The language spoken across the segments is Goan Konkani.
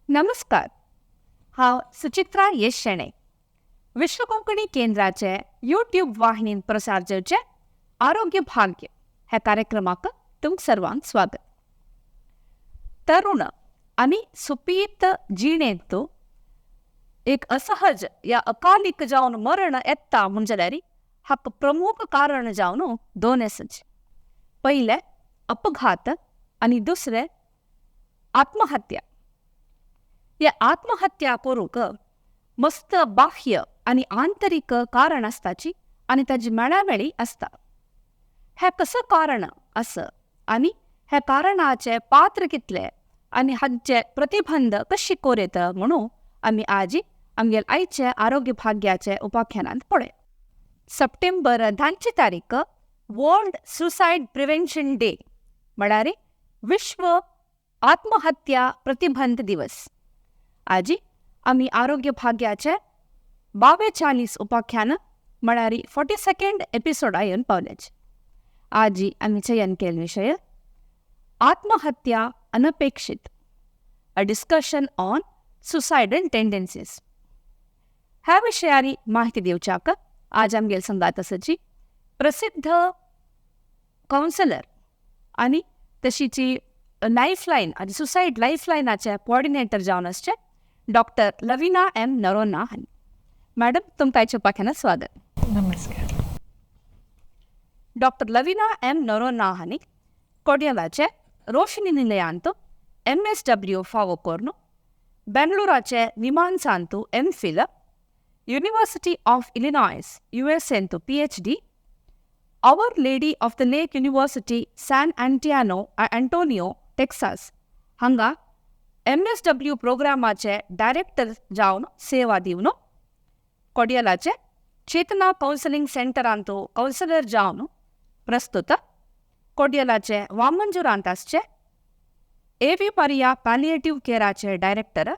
नमस्कार, हांव सुचित्रा येश शेणै. विश्व कोंकणी केंद्राचे यूट्यूब वाहिनीन प्रसार जावचे आरोग्य भाग्य ह्या कार्यक्रमाक तुमकां सर्वांक स्वागत. तरुण आनी सुपीत जिणेंत एक असहज या अकालीक जावन मरण येता म्हूण जाल्यार हाका प्रमुख कारण जावन दोन आसात. पयलें अपघात आनी दुसरें आत्महत्या. हे आत्महत्या करूंक मस्त बाह्य आनी आंतरीक कारण आसताची आनी ताजी मेळामेळी आसता. हें कसो कारण आसा आनी ह्या कारणाचे पात्र कितले आनी हांचे प्रतिबंध कशी कोरेत म्हणून आमी आजी आमगेले आयचे आरोग्य भाग्याचे उपाख्यानांत पळय. सप्टेंबर 10ची तारीख वर्ल्ड सुसायड प्रिव्हेन्शन डे म्हळ्यार विश्व आत्महत्या प्रतिबंध दिवस. आजी आमी आरोग्य भाग्याचे 42 उपाख्यान म्हळ्यार 42nd एपिसोडा येवन पावल्याचे. आजी आमी चयन केल्लो विशय आत्महत्या अनपेक्षीत, a discussion on suicidal tendencies. ह्या विशयारी माहिती दिवच्याक आज आमगेले संगात आसाची प्रसिद्ध कावन्सलर आनी तशीची लायफ लायन आनी सुसायड लायफ लायनाचे कोऑर्डिनेटर जावन आसचे डॉक्टर लविना एम नरोना हांणी. मॅडम, तुमकां आयच्या उपाख्यानात स्वागत. नमस्कार. डॉक्टर लविना एम नरोना हांणी कोडियलाचे रोशनी निलयांत MSW फावो करून, बेंगळुराचे निमांसांतू M Phil, university of Illinois युएसएंतू PhD, Our Lady of the Lake University, San Antonio, Texas हांगा MSW प्रोग्रामाचे डायरेक्टर जावन सेवा दिवन, कोडियलाचे चेतना कावन्सिलिंग सेंटरांतू कावन्सिलर जावन प्रस्तुत कोडियलाचे वामंजुरांत आसचे एवी मारिया पॅलिएटिव्ह केअराचे डायरेक्टर,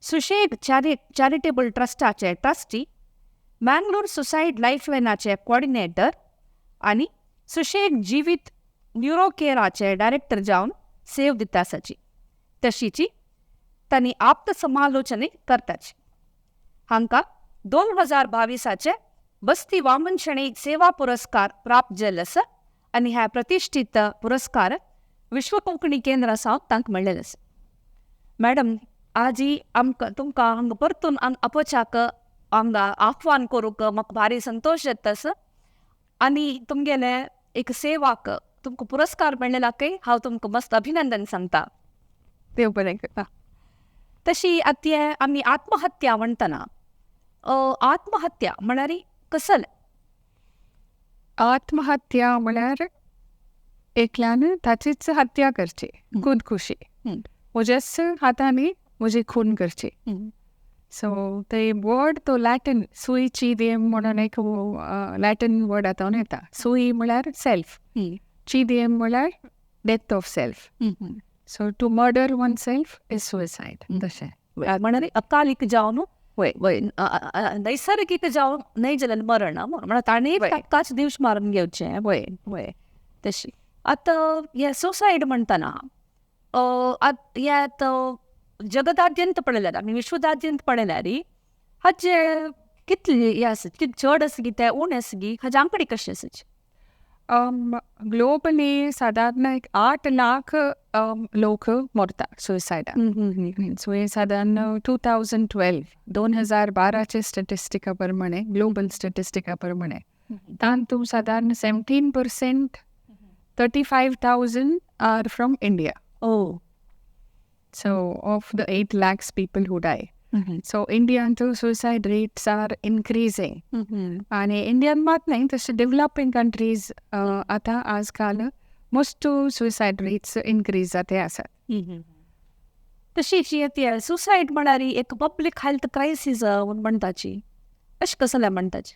सुशेग चॅरिटेबल ट्रस्टाचे ट्रस्टी, मँगलोर सुसायड लायफलायनाचे कोऑर्डिनेटर आनी सुशेग जिवीत न्युरो केअराचे डायरेक्टर जावन सेव दिता आसाची. तशीची तांणी आप्त समालोचने करताची. हांकां 2022आचे बस्ती वामन शणै सेवा पुरस्कार प्राप्त जाल्लो आसा आनी ह्या प्रतिश्ठीत पुरस्कार विश्व कोंकणी केंद्रा सावन तांकां मेळ्ळेलो आसा. मॅडम, आजी आमकां तुमकां हांगा परतून आपोवच्याक, हांगा आव्हान करूंक म्हाका भारी संतोश जाता आसा आनी तुमगेले एक सेवाक तुमकां पुरस्कार मेळ्ळेलाकय हांव तुमकां मस्त अभिनंदन सांगता. देव बरें करता. तशी आतां आमी आत्महत्या म्हणटना, आत्महत्या म्हळ्यार कसलें? आत्महत्या म्हळ्यार एकल्यान ताचीच हत्या करची, खुदकुशी. म्हज्याच हातांनी म्हजी खून करची. सो ते वर्ड तो लॅटीन सुइचिडियम म्हणून एक लॅटीन वर्ड आतां येता. सुई म्हळ्यार सेल्फ, चिडियम म्हळ्यार death of self. So to murder oneself is suicide. तशें. म्हळ्यार अकालीक जावन वय. नैसर्गीक जावन न्हय जाल्यार मरण म्हळ्यार ताणें ताकाच दिवस मारून घेवचें. वय वय. तशी आतां हे सुसायड म्हणटना हे आतां जगदाद्यंत पळयल्यार, आमी विश्वदाद्यंत पळयल्यार हाचे कितले हे आसा, कितें चड आसा गी तें उणें आसा गी, हाजे आंकडे कशे आसाचे? ग्लोबली सादारण एक 8 लाख लोक मरता सुसायडान. सो हे सादारण 2012, 2012चे स्टॅटिस्टिका प्रमाणे, ग्लोबल स्टॅटिस्टिका प्रमाणे, तातूंत सादारण 17%, 35,000 are from India. O. So of the 8 lakhs people who die. So इंडियांत suicide rates are increasing. आणि इंडियान मात नाही, तशें डेव्हलपिंग कंट्रीज आतां आजकाल मोस्ट सुसायड रेट्स इन्क्रीज जाते आसात. तशी ती सुसायड म्हळ्यार एक पब्लीक हेल्थ क्रायसीस म्हणटाची, अशें कसलें म्हणटाची?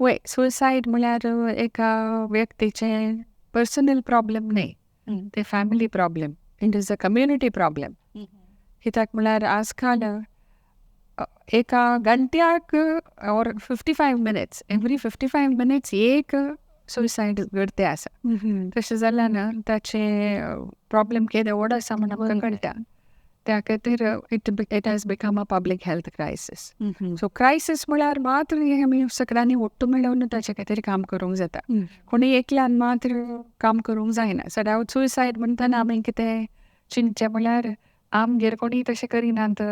वय, सुसायड म्हळ्यार एका व्यक्तीचें पर्सनल प्रॉब्लम न्हय, ते family problem, it is a community problem. कित्याक म्हळ्यार आजकाल एका घंट्याक or 55 minutes, every 55 minutes एक सुसायड घडते आसा. तशें जाल्यार ताचे प्रॉब्लम केदे व्हड आसा म्हण आमकां कळटा. त्या खातीर it has become a public health crisis. So crisis म्हळ्यार मात्र हें आमी सगळ्यांनी ಒಟ್ಟು मेळोवन ताचे खातीर काम करूंक जाता. कोणी एकल्यान मात्र काम करूंक जायना. सदांच सुसायड म्हणटना आमी कितें चिंतचें म्हळ्यार आमगेर कोणी तशें करिनात,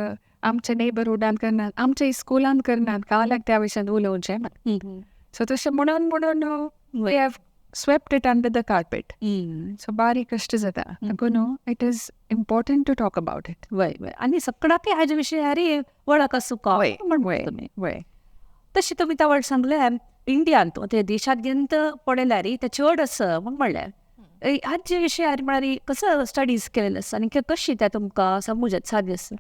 आमच्या नेबरहुडान करनात, आमच्या इस्कुलान करनात, काल्याक त्या विशयान उलोवचें म्हण. सो तशें म्हणून म्हणून we have swept it under the carpet. So बारीक कश्ट जाता. देखून it is important to talk about it. वय वय, आनी सगळ्याकय हाजे विशयी अरे वळख आसूंक वय वय. तशें तुमी त्या सांगलें इंडियांत ते देशांत पळयल्यार ते चड आसा म्हूण म्हणलें. हाजे विशयार म्हळ्यार कसो स्टडीज केलेले आसा आनी कशी ते तुमकां समजत सादी आसा?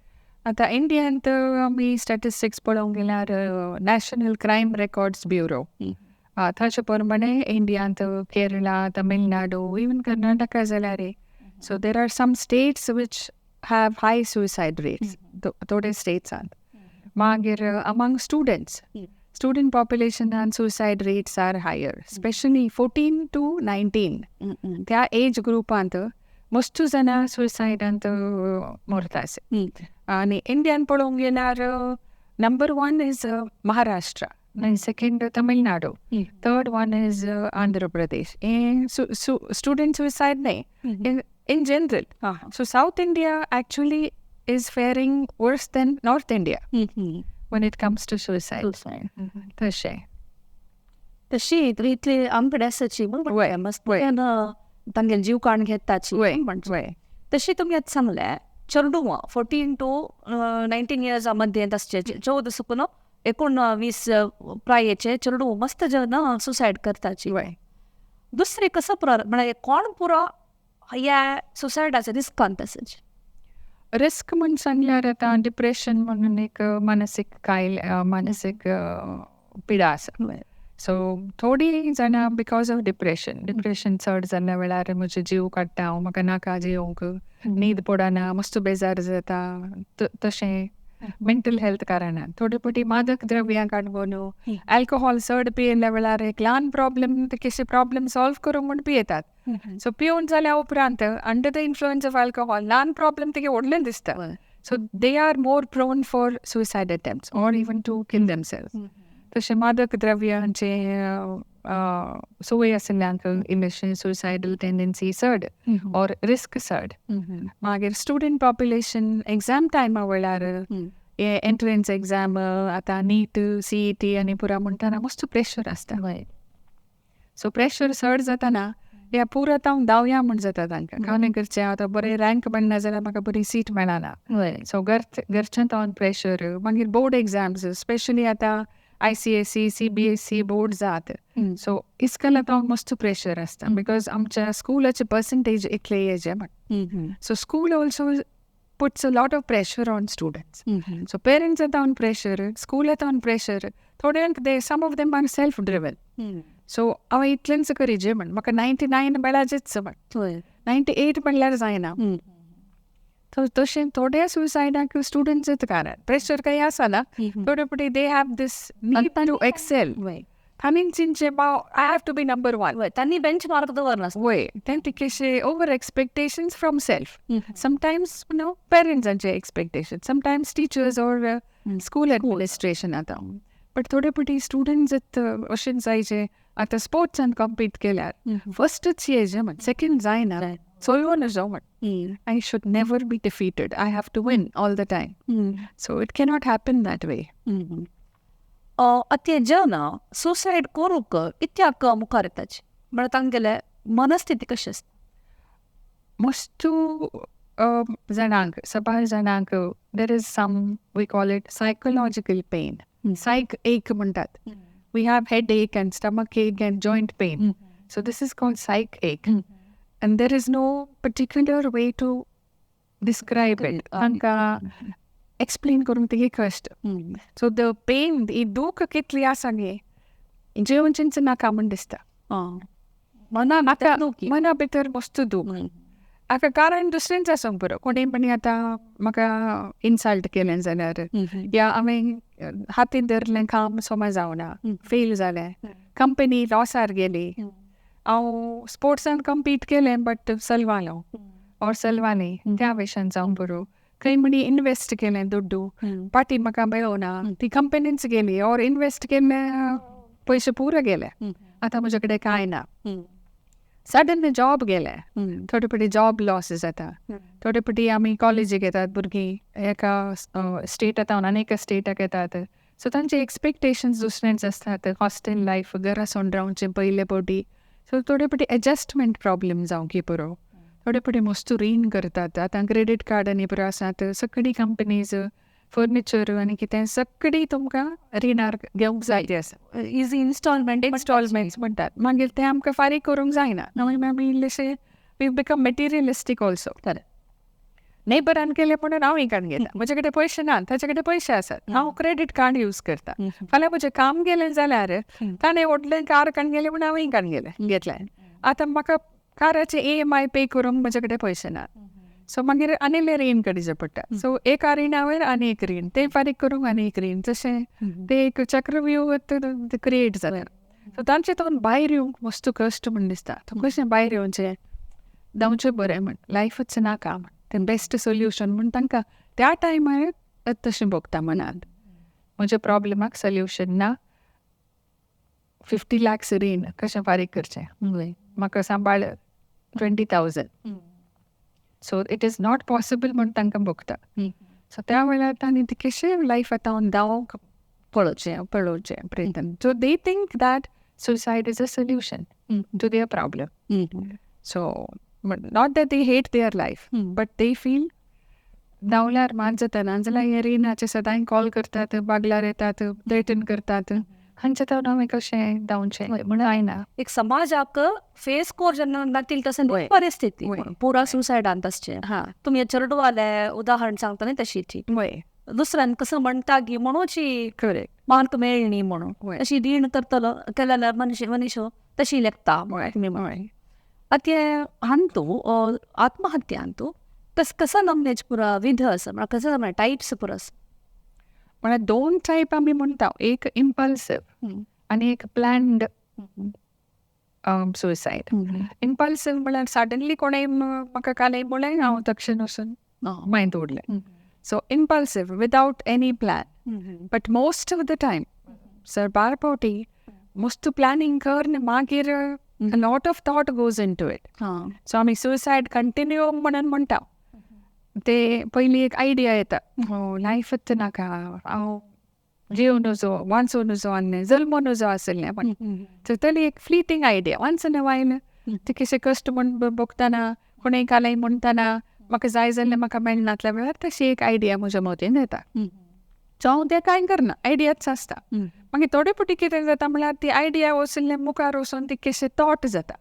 आतां इंडियांत आमी स्टॅटिस्टिक्स पळोवंक गेल्यार नॅशनल क्रायम रेकॉर्ड्स ब्युरो ताचे प्रमाणे इंडियांत केरळा, तमिळनाडू, इवन कर्नाटका जाल्यार, so there are some states which have high suicide rates, थोडे स्टेट्सांत. मागीर अमंग स्टुडंट्स, स्टुडंट पॉप्युलेशनान suicide rates are higher, specially 14 to 19 त्या एज ग्रुपांत मस्त जाणां सुसायडांत मरता. आनी इंडियान पळोवंक गेल्यार number 1 is Maharashtra, second Tamil Nadu, third one is Andhra Pradesh. हें स्टुडंट सुसायड न्हय, in general. So South India actually is faring worse than North India when it comes to suicide. तशें तशी इतली आमकडे आसाची म्हूण मस्त तांगेले जीव काडून घेताची. तशी तुमी आतां सांगलें चेडवां 14 to 19 इयर्सां मध्येंत आसचे, 14 सुकून 19 प्रायेचे चेडूं मस्त जन सुसायड करताची. दुसरें कसो म्हळ्यार कोण पुरो ह्या सुसायडाचे रिस्कांत आसाचे? रिस्क म्हूण सांगल्यार आतां डिप्रेशन म्हणून एक मानसीक कायल, मानसीक पिडा आसा. सो थोडीं जाणां because of depression, depression चड जाल्ल्या वेळार म्हजो जीव काडटा हांव, म्हाका नाका जियोंक, न्हीद पडना, मस्त बेजार जाता, तशें मेंटल हेल्थ कारणान. थोडे फावटी मादक द्रव्यां काडून अल्कोहोल चड पियेल्ल्या वेळार एक ल्हान प्रॉब्लम कशें प्रॉब्लम सॉल्व करूंक म्हूण पियेतात. सो पिवन जाल्या उपरांत under the influence of alcohol ल्हान प्रॉब्लम तिगे व्हडलें दिसता. So they are more prone for suicide attempts or even to kill themselves. तशें मादक द्रव्यांचे संवय आशिल्ल्यांक इल्लेशें सुसायडल टेंडन्सी चड ऑर रिस्क चड. मागीर स्टुडंट पॉप्युलेशन एग्जाम टायमा वेळार एंट्रन्स एग्जाम आतां नीट, CET आनी पुरा म्हणटना मस्त प्रेशर आसता. सो प्रेशर चड जाताना ह्या पुरा हांव धांवया म्हूण जाता तांकां, कांय करचें आतां बरें रँक मेळना जाल्यार म्हाका बरी सीट मेळना. सो घरच्यान तावन प्रेशर. मागीर बोर्ड एग्जाम्स स्पेशली आतां ICSE, CBSE board जात. सो इस्कला तावन मस्त प्रेशर आसता because आमच्या स्कुलाचे पर्संटेज इतले येजे म्हण. So school also puts a lot of pressure on students. So parents तावन pressure, school तावन pressure, थोड्यांक they some of them are self driven. So हांवें इतलेंच करिजे म्हण म्हाका 99 मेळाचेच म्हण, 98 म्हणल्यार जायना. तशें थोड्या सुसायडाक स्टुडंट्सच कारण प्रेशर काही आसना, थोडे फावटी they have this need to excel. तांणी चिंतचें I have to be number 1, तांणी बेंच मार्क दवरना. वय तें तितकेशे over expectations from self, sometimes you know पेरंट्सांचे expectation, sometimes teachers or school administration आतां. बट थोडे फावटी स्टुडंट्स अशें जायचे आतां स्पोर्ट्सान कॉम्पीट केल्यार फर्स्टच येजे म्हण, सेकंड जायना, सोयोन जावं म्हण. I should never be defeated, I have to win all the time. So it cannot happen that way. आतां जन सुसायड करूंक कित्याक मुखार येताची म्हळ्यार तांगेले मनस्थिती कशी आसता? मस्त जाणांक, सबार जाणांक there is some we call it psychological pain, psych ache म्हणटात. We have head ache and stomach ache and joint pain. So this is called psych ache. And there is no particular way to describe it. तांकां एक्सप्लेन करूंक तिगे कश्ट. सो the pen, ही दूख कितली आसा गे, जेवण चिंच नाका म्हूण दिसता. मना नाका, मना भितर मस्त दूख. आतां कारण दुसरेंच आसूंक पुरो, कोणें म्हणी आतां म्हाका इन्सल्ट केलें जाल्यार, या हांवें हातीन धरलें काम सोमा जावना, फेल जालें, कंपनी लॉसार गेली, हांव स्पोर्ट्सान कंपीट केलें बट सलवालो ऑर सलवाली, त्या विशयान जावंक पुरो. खंय म्हणी इनवेस्ट केलें दुड्डू पाटी म्हाका मेळना, ती कंपनीच गेली ऑर इनवेस्ट केल्ले पयशे पुरो गेले, आतां म्हजे कडेन कांय ना. सडन जॉब गेले, थोडे फावटी जॉब लॉस जाता. थोडे फावटी आमी कॉलेजीक येतात भुरगीं एका स्टेटांत आनी एका स्टेटाक येतात, सो तांचे एक्सपेक्टेशन्स दुसरेंच आसतात. हॉस्टेल लायफ, घरा सोडून रावचें पयले फावटी, सो थोडे फावटी एडजस्टमेंट प्रॉब्लम जावंक पुरो. थोडे फावटी मस्त रीण करतात. आतां क्रेडीट कार्ड आनी पुरो आसात, सगळी कंपनीज फर्निचर आनी कितें सगळी तुमकां रिणार घेवंक जाय ती आसा. इजी इन्स्टॉलमेंट इन्स्टॉलमेंट्स म्हणटात, मागीर ते आमकां फारीक करूंक जायना. मागीर आमी इल्लेशे we become materialistic also. नेबरान केलें म्हणून हांव काडून घेता, म्हजे कडेन पयशे ना, ताचे कडेन पयशे आसात, हांव क्रेडीट कार्ड यूज करता. फाल्यां म्हजें काम गेलें जाल्यार ताणें व्हडलें कार काडून गेलें म्हणून हांवें काडून गेलें घेतलें, आतां म्हाका काराचें EMI पे करूंक म्हजे कडेन पयशे ना, सो मागीर आनी रीण काडचें पडटा. सो एका रिणावयर आनी एक रीण, तें फारीक करूंक आनी एक रीण, तशें तें एक चक्रव्यूह क्रिएट जाता. सो तांचे तो भायर येवंक मस्त कश्ट म्हण दिसता. तो कशें भायर येवचें, धांवचें बरें म्हण, लायफूच नाका म्हण, तें बेस्ट सोल्युशन म्हण तांकां त्या टायमार तशें भोगता मनांत. म्हज्या प्रॉब्लमाक सोल्युशन ना, 50 lakhs रीण कशें फारीक करचें, म्हाका सांबाळ 20,000, so it is not possible म्हण तांकां भोगता. सो त्या वेळार तांणी ती कशें लायफ आतां धांवंक पळोवचें पळोवचें प्रयत्न. So they think that suicide is a solution to their problem. So not that they hate their life, but they feel धांवल्यार मात जाता, नाजाल्यार हे रिणाचे सदांय कॉल करतात, बागल्यार येतात, थ्रेटन करतात, हांचे तर हांवें कशें धांवचें म्हण जायना. एक समाजाक फेस कोर जेन्ना नातील तसं परिस्थिती पुरा सुसायडांत आसचें. तुमी चेडवाले उदाहरण सांगता न्ही तशी ती दुसऱ्यान कसं म्हणटा गी म्हणूची मार्क मेळणी म्हणून अशी रीण करतलो केल्यार मनीस मनीस तशी लेखता तुमी म्हणून. आतां हांतू आत्महत्या हांतू कस कसं नमनेच पुरा विध आसा, म्हळ्यार कसं टायप्स पुरा आसा. म्हळ्यार दोन टायप आमी म्हणटा, एक इम्पल्सीव आनी एक प्लॅन्ड सुसायड. इम्पल्सीव म्हळ्यार सडनली कोणें म्हाका कालय म्हणलें, हांव तक्षण वचून मागीर दवरलें. So impulsive without any plan. But most of the time सरबार फावटी मस्त प्लॅनिंग करून मागीर lot of thought goes into it. So आमी सुसायड कंटिन्यू म्हणून म्हणटा, ते पयलीं एक आयडिया येता, लायफच नाका, हांव जिव नजो, वांचो नजो आनी जल्मो नजो आसलें म्हण. सो तरी एक fleeting idea once in a while, ते कशें कश्ट म्हण भोगतना, कोणें कालय म्हणटना म्हाका जाय जाल्यार म्हाका मेळनातल्या वेळार तशी एक आयडिया म्हज्या मतीन येता. सो हांव तें कांय करना, आयडियाच आसता. मागीर थोडे फावटी कितें जाता म्हळ्यार ती आयडिया वचून मुखार वचून ती कशें थॉट जाता.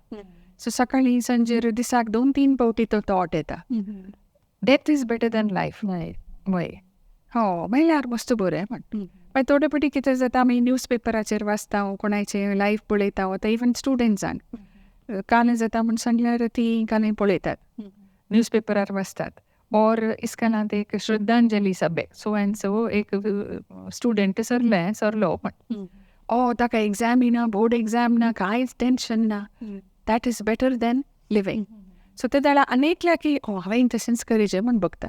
सो सकाळीं सांजेर दिसाक 2-3 फावटी तो थॉट येता, death is better than life. वय हो मेळ्यार मस्त बरें म्हण. मागीर थोडे फावटी कितें जाता, आमी न्यूज पेपराचेर वाचता, कोणाचें लायफ पळयता, आतां इवन स्टुडंट्सान कालें जाता म्हण सांगल्यार ती कालें पळयतात, न्यूज पेपरार वाचतात. ऑर इस्कलांत एक श्रद्धांजली सभे सो एंड सो एक स्टुडंट सरलें सरलो म्हण, ओ ताका एग्जाम ना, बोर्ड एग्जाम ना, कांयच टेंशन ना, that is better than living. So ते जाल्यार आनी की ओ हांवें तशेंच करीचें म्हण बघता.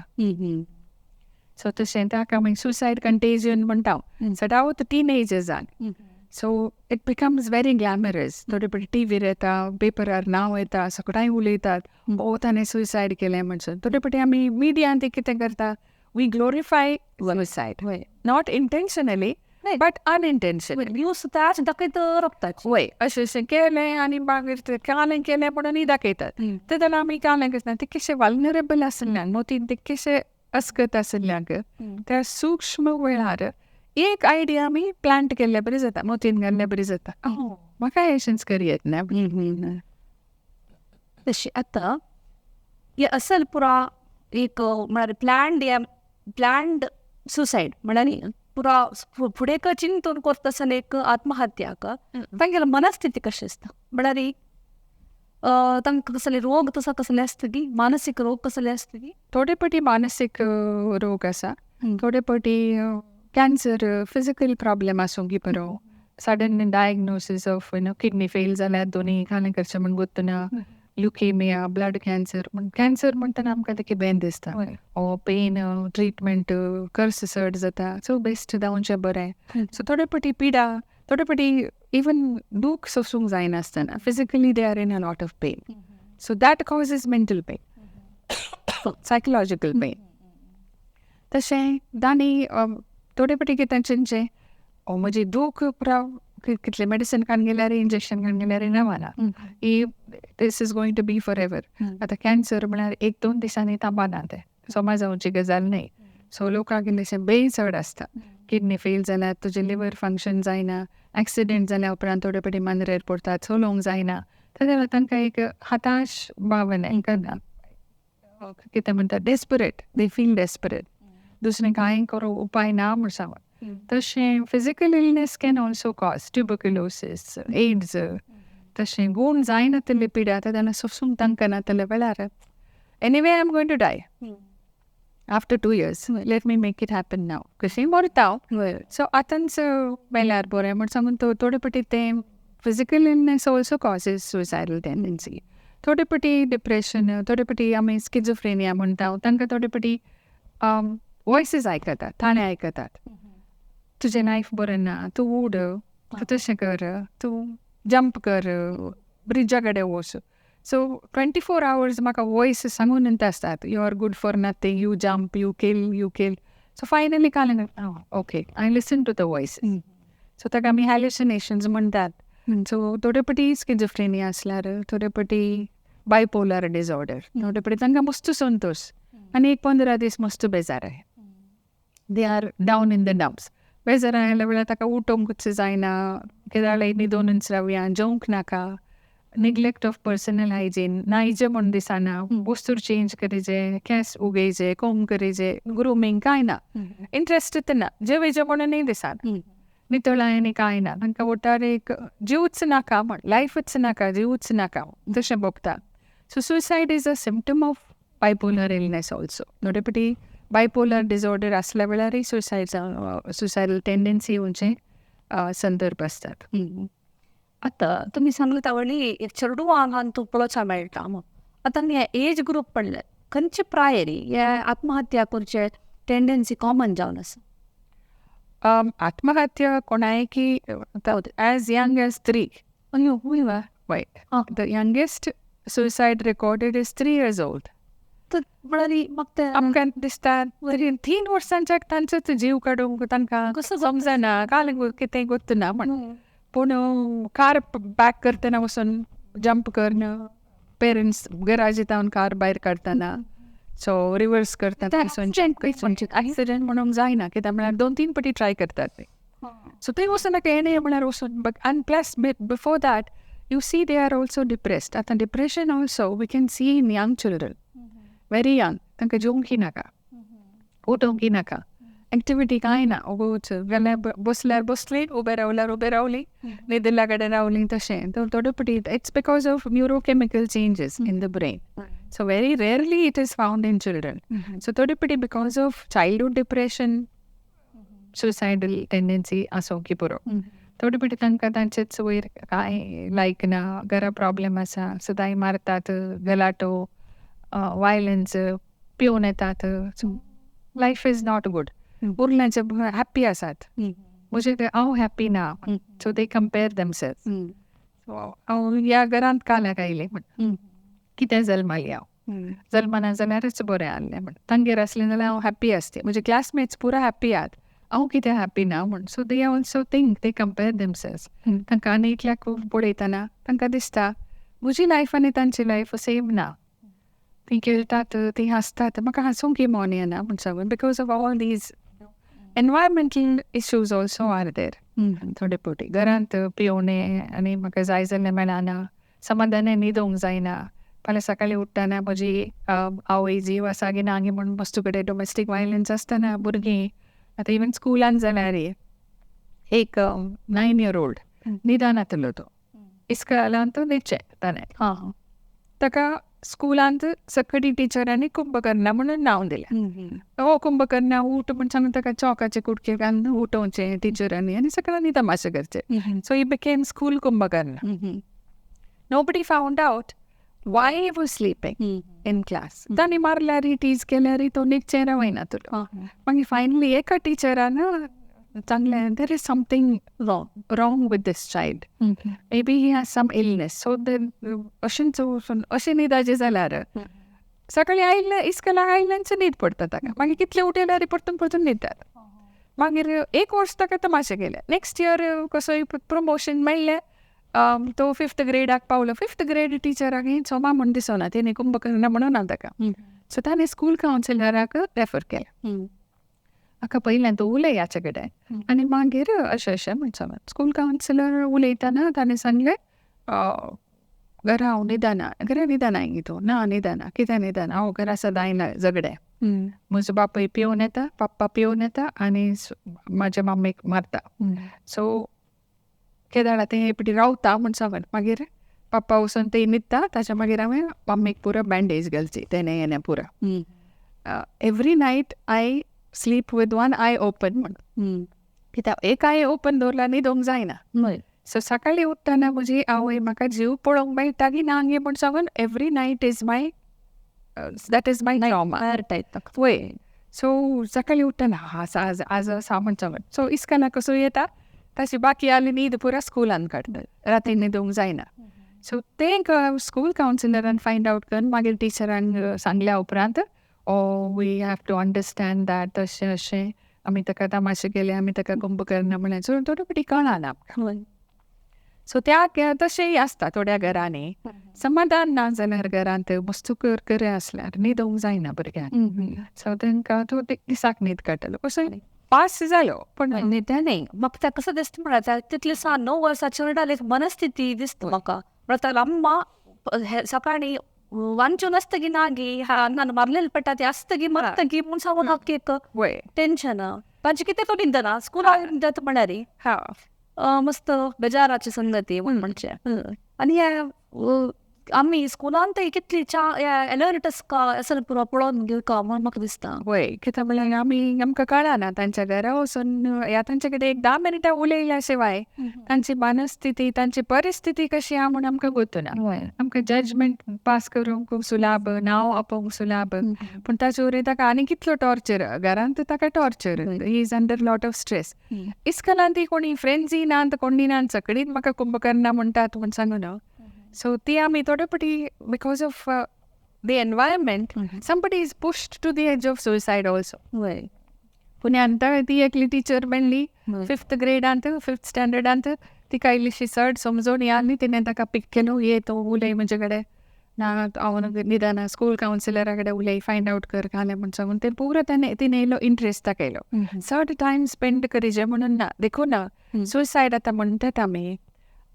सो तशें ताका मागीर सुसायड कंटेजन म्हणटा, सदांच टिनेजर्सान. So it becomes very glamorous. थोडे फावटी टिवीर येता, पेपरार नांव येता, सगळ्यांय उलयतात, ओ ताणें सुसायड केलें म्हणून. थोडे फावटी आमी मिडियांत कितें करता, we glorify suicide, not intentionally but unintentionally. News त्याच दाखयत रगताची वय अशें अशें केलें आनी मागीर ते कालें केलें म्हणूनय दाखयतात. ते जाल्यार आमी कालें करता, ते कशें वल्नरेबल आशिल्ल्यांक मोतीन ते कशें अस्कत आशिल्ल्यांक त्या सूक्ष्म वेळार एक आयडिया आमी प्लांट केल्ल्या बरी जाता, मोतीन घाल्ल्या बरी जाता, म्हाका अशेंच करी येत ना. तशें आतां हे असल पुरा एक म्हळ्यार प्लॅन्ड प्लॅन्ड सुसायड म्हळ्यार पुरा फुडें चिंतून करता आसतना एक आत्महत्याक तांगेली मनस्थिती कशी आसता, म्हळ्यार तांकां कसले रोग तसो कसले आसता की मानसीक रोग कसले आसता की? थोडे फावटी मानसीक रोग आसा, थोडे फावटी कॅन्सर, फिजिकल प्रॉब्लम आसूंक बरो, sudden diagnosis of you know kidney fail जाल्यार दोनी कालें करचें म्हण गोत्तना, ल्युकेमिया, ब्लड कॅन्सर. म्हण कॅन्सर म्हणटना आमकां तें बेन दिसता, ओ पेन, ट्रिटमेंट, खर्च चड जाता, सो बेस्ट जावचें बरें. सो थोडे पटी पिडा, थोडे पटी इवन दूख सोसूंक जायनासतना physically they are in a lot of pain, so that causes mental pain, psychological pain. तशें दानी थोडे पटी कितें चिंतचें, ओ म्हजी दूख कितले मेडिसिन काडून गेल्यार, इंजेक्शन काडून गेल्यार रावना, ही this is going to be forever. आतां कॅन्सर म्हळ्यार एक दोन दिसांनी थांबना, तें सोमा जावची गजाल न्हय. सो लोकांक इल्लेशें बेय चड आसता, किडनी फेल जाल्यार तुजें लिवर फंक्शन जायना, एक्सिडेंट जाल्या उपरांत थोडे पटी मांद्रेर पडटात, चलोवंक जायना, जाल्यार तांकां एक हताश भावना, कितें म्हणटा, डेस्परेट, they feel desperate, दुसरें कांय करूं उपाय ना म्हूण सांगून. तशें physical illness can also cause tuberculosis, AIDS, तशें गूण जायनातल्ली पिडा तेन्ना सोसूंक तांकां नातल्या वेळार anyway I am going to die after 2 years, let me make it happen now, कशें मरता हांव, सो आतांच मेल्यार बरें म्हण सांगून थोडे पटी तें physical illness also causes suicidal tendency. थोडे पटी डिप्रेशन, थोडे पटी आमी स्किजोफ्रेनिया म्हणटा, तांकां थोडे पटी वॉयसीस आयकतात, ताणे आयकतात, तुजें लायफ बरें ना, तूं उड, तूं तशें कर, तूं जंप कर, ब्रिजा कडेन वच. सो 24 आवर्स म्हाका वॉयस सांगून आसतात, you are good for nothing, you jump, you kill, you kill. So finally काल okay, I listen to the voice. So ताका आमी हॅल्युसिनेशन्स म्हणटात. सो थोडे पटी स्किजोफ्रेनिया आसल्यार, थोडे पटी बायपोलर डिसऑर्डर, थोडे पटी तांकां मस्त संतोश आनी एक 15 दीस मस्त बेजार, they are down in the dumps. बेजार आयल्या वेळार ताका उठोवंकूच जायना, कित्याक न्हिदोनूच रावया, जेवंक नाका, निग्लेक्ट ऑफ पर्सनल हायजीन, न्हायचें म्हूण दिसना, वस्तूर चेंज करीजे, केंस उगयचे, कोम करीजे, ग्रुमींग कांय ना, इंट्रस्ट ना, जेवयचें म्हणूनय दिसना, नितळाय आनी कांय ना, तांकां वटार एक जीवच नाका म्हण, लायफूच नाका, जीवच नाका तशें भोगता. So suicide is a symptom of bipolar illness also. थोडे पटी बायपोलर डिसऑर्डर आसल्या वेळारय सुसायड सुसायडल टेंडन्सी येवचे संदर्भ आसतात. आतां तुमी सांगले तावळी एक चेडवांक तूं पळोवचा मेळटा म्हूण. आतां हे एज ग्रूप पडले खंयचे प्रायरी हे आत्महत्या करचे टेंडन्सी कॉमन जावन आसा? आत्महत्या कोणायकी as young as 3. अयो हूय वा. Right, the youngest suicide recorded is 3 years old. तर म्हळ्यार म्हाका तें आमकां दिसता 3 वर्सांच्या तांचोच जीव काडूंक तांकां कसो समजना, काल कितें गोत्तना म्हण, पूण कार बॅक करतना वचून जंप करन, पेरंट्स गराजी तावन कार भायर काडटना, सो रिवर्स करतना एक्सिडेंट म्हणूंक जायना, कित्याक म्हळ्यार दोन तीन पटी ट्राय करतात ते. सो थंय वचून नाका येणें म्हळ्यार वचून, आनी plus before that you see they are also depressed. आतां depression also we can see in young children, very young, तांकां जेवंकय नाका, उठोवंकय नाका, एक्टिविटी कांय ना, ओगोच जाल्यार बसल्यार बसली, उबे रावल्यार उबे रावली, न्हिदिल्ल्या कडेन रावली तशें. थोडे पटी it's because of neurochemical changes in the brain. So very rarely it is found in children. So थोडे पटी because of childhood depression suicidal tendency आसूंक पुरो. थोडे पटी तांकां तांचेच वयर कांय लायक ना, घरा प्रॉब्लेम आसा, सदांय मारतात, गलाटो, वायलन्स, पिवन येतात, so life is not good. उरल्यांचे हॅप्पी आसात, म्हजे हांव हॅप्पी ना, so they compare themselves. So हांव ह्या घरांत काल्याक आयलें म्हण, कितें जल्माली हांव, जल्मना जाल्यारच बरें आहलें म्हण, तांगेर आसलें जाल्यार हांव हॅप्पी आसतें, म्हजे क्लासमेट्स पुरा हॅप्पी आहात, हांव कितें हॅप्पी ना म्हण. So they also think, they compare themselves. तांकां आनी एकल्याक पळयतना तांकां दिसता म्हजी लायफ आनी तांची लायफ सेम ना, तीं खेळटात, तीं हांसतात, म्हाका हांसूंक मन येना म्हण सांगून, because of all these environmental issues also are there. थोडे पटी घरांत पिवणें आनी म्हाका जाय जाल्यार मेळना, समाधानान न्हिदोंक जायना, फाल्यां सकाळीं उठ्ठना म्हजी आवय जीव आसा की ना म्हूण मस्त कडेन डोमेस्टीक वायलन्स आसतना भुरगीं आतां इवन स्कुलान जाल्यार एक 9 इयर ओल्ड न्हिदनातलो तो, इस्कोलांत न्हिदचें ताणें, ताका स्कुलांत सकडी टिचरांनी कुंभकर्णा म्हणून नांव दिलें. हो कुंभकर्णा उठ म्हण सांगून ताका चॉकाचे कुडके घालून उठोवचें टिचरांनी आनी सगळ्यांनी तमाशे करचे. So he became school Kumbhakarna. Nobody found out. Why he was sleeping in class. तांणी मारल्यार टीज केल्यार तो न्हिदचें रावयना तुलो. मागीर फायनली एका टिचरान सांगलें there is something wrong with this child, maybe he has some illness. So then अशेंच वचून अशें न्हिदाचें जाल्यार सकाळीं आयलें इस्कलाक आयल्यानच न्हीद पडटा ताका. मागीर कितले उठयल्यार परतून परतून न्हिदतात. मागीर एक वर्स ताका तमाशे केले. नेक्स्ट इयर कसोय प्रमोशन मेळ्ळें, तो फिफ्थ ग्रेडाक पावलो. फिफ्थ ग्रेड टिचराक सोमा म्हूण दिसना, तेणी कुंभकर्ण म्हणूना ताका. सो ताणें स्कूल कावन्सिलराक रेफर केलें. हाका पयलें तूं उलय हाचे कडेन आनी मागीर अशें अशें म्हण सांगलें. स्कूल कावन्सिलर उलयतना ताणें सांगलें घरा हांव न्हिदना, घरा न्हिदना गी तूं? ना न्हिदना. कित्याक न्हिदना? हांव घरा सदां आयला झगडें, म्हजो बापूय पिवन येता, पप्पा पिवन येता आनी म्हाज्या मम्मीक मारता. सो केदाळा तें एकटी रावता म्हूण सांगून मागीर पप्पा वचून थंय न्हिदता, ताच्या मागीर हांवें मम्मीक पुरो बँडेज घालची तेणें हेणें पुरो. Every night I sleep with one eye open म्हूण, कित्याक एक I open दवरल्यार न्हिदोंक जायना. सो सकाळीं उठ्ठना म्हजी आवय म्हाका जीव पळोवंक मेळटा की ना गे म्हूण सांगून every night is my that is my trauma. वय सो सकाळीं उठ्ठना आज आज आज आसा म्हूण सांगून. सो इस्कलाक कसो येता ताची बाकी आली न्हीद पुरा स्कुलान काडटा, राती न्हिदूंक जायना. सो तें स्कूल कावन्सिलरान फायंड आवट करून मागीर टिचरान सांगल्या उपरांत oh we have to understand that तशें अशें आमी ताका तमाशे केले, आमी ताका कुंभकर्ण म्हणलें. सो थोडे फावटी कळना आमकां. सो त्या तशेंय आसता थोड्या घरांनी समाधान ना जाल्यार घरांत मस्त करकरे आसल्यार न्हिदोंक जायना भुरग्यांक. सो तांकां तो दिसाक न्हीद काडटलो कसो पास जालो पण न्ही म्हाका त्या कसो दिसता म्हळ्यार तितले 9 वर्सां चेरडाली एक मनस्थिती दिसता म्हाका. म्हळ्यार अम्मा सकाळीं वांचून आसता की ना गी नान मारलेले पडटा ती आसता की मरता की म्हूण सांगून म्हाका एक टेंशन. तांचे कितें तो न्हिदना स्कुलाक न्हिदता म्हळ्यार मस्त बेजाराची संगती म्हणचे. आनी आमी स्कुलान तर कितली च्या एलर्ट आसता पुरो पळोवन घेवका म्हूण म्हाका दिसता. वय कित्याक म्हळ्यार आमी आमकां कळना तांच्या घरा वचून ह्या तांचे कडेन एक 10 मिनटां उलयल्या शिवाय तांची मनस्थिती तांची परिस्थिती कशी आहा म्हूण आमकां गोतना. आमकां जजमेंट पास करूंक सुलाभ, नांव आपोवंक सुलाभ, पूण ताचे वयर ताका आनी कितलो टॉर्चर घरांत ताका torture, he is under lot of stress. इस्कलान ती कोणी फ्रेंड्सूय ना कोणी ना, सगळींच म्हाका कुंभकर्णा म्हणटात म्हूण सांगून. सो ती आमी थोडे फावटी because of the environment somebody is pushed to the edge of suicide also. पुण्यांत ती एकली टिचर मेळ्ळी फिफ्थ ग्रेडांत, फिफ्थ स्टँडर्डांत, तिका इल्लीशी चड समजून आसली, तिणें ताका पीक केलो, ये तूं उलय म्हजे कडेन, ना हांव न्हिदना, स्कूल कावन्सिलरा कडेन उलय, फायंड आवट कर घालें म्हूण सांगून तें पुरो ताणें तिणें इल्लो इंट्रस्ट दाखयलो. चड टायम स्पेंड करीजे म्हणून ना. देखून सुसायड आतां म्हणटात आमी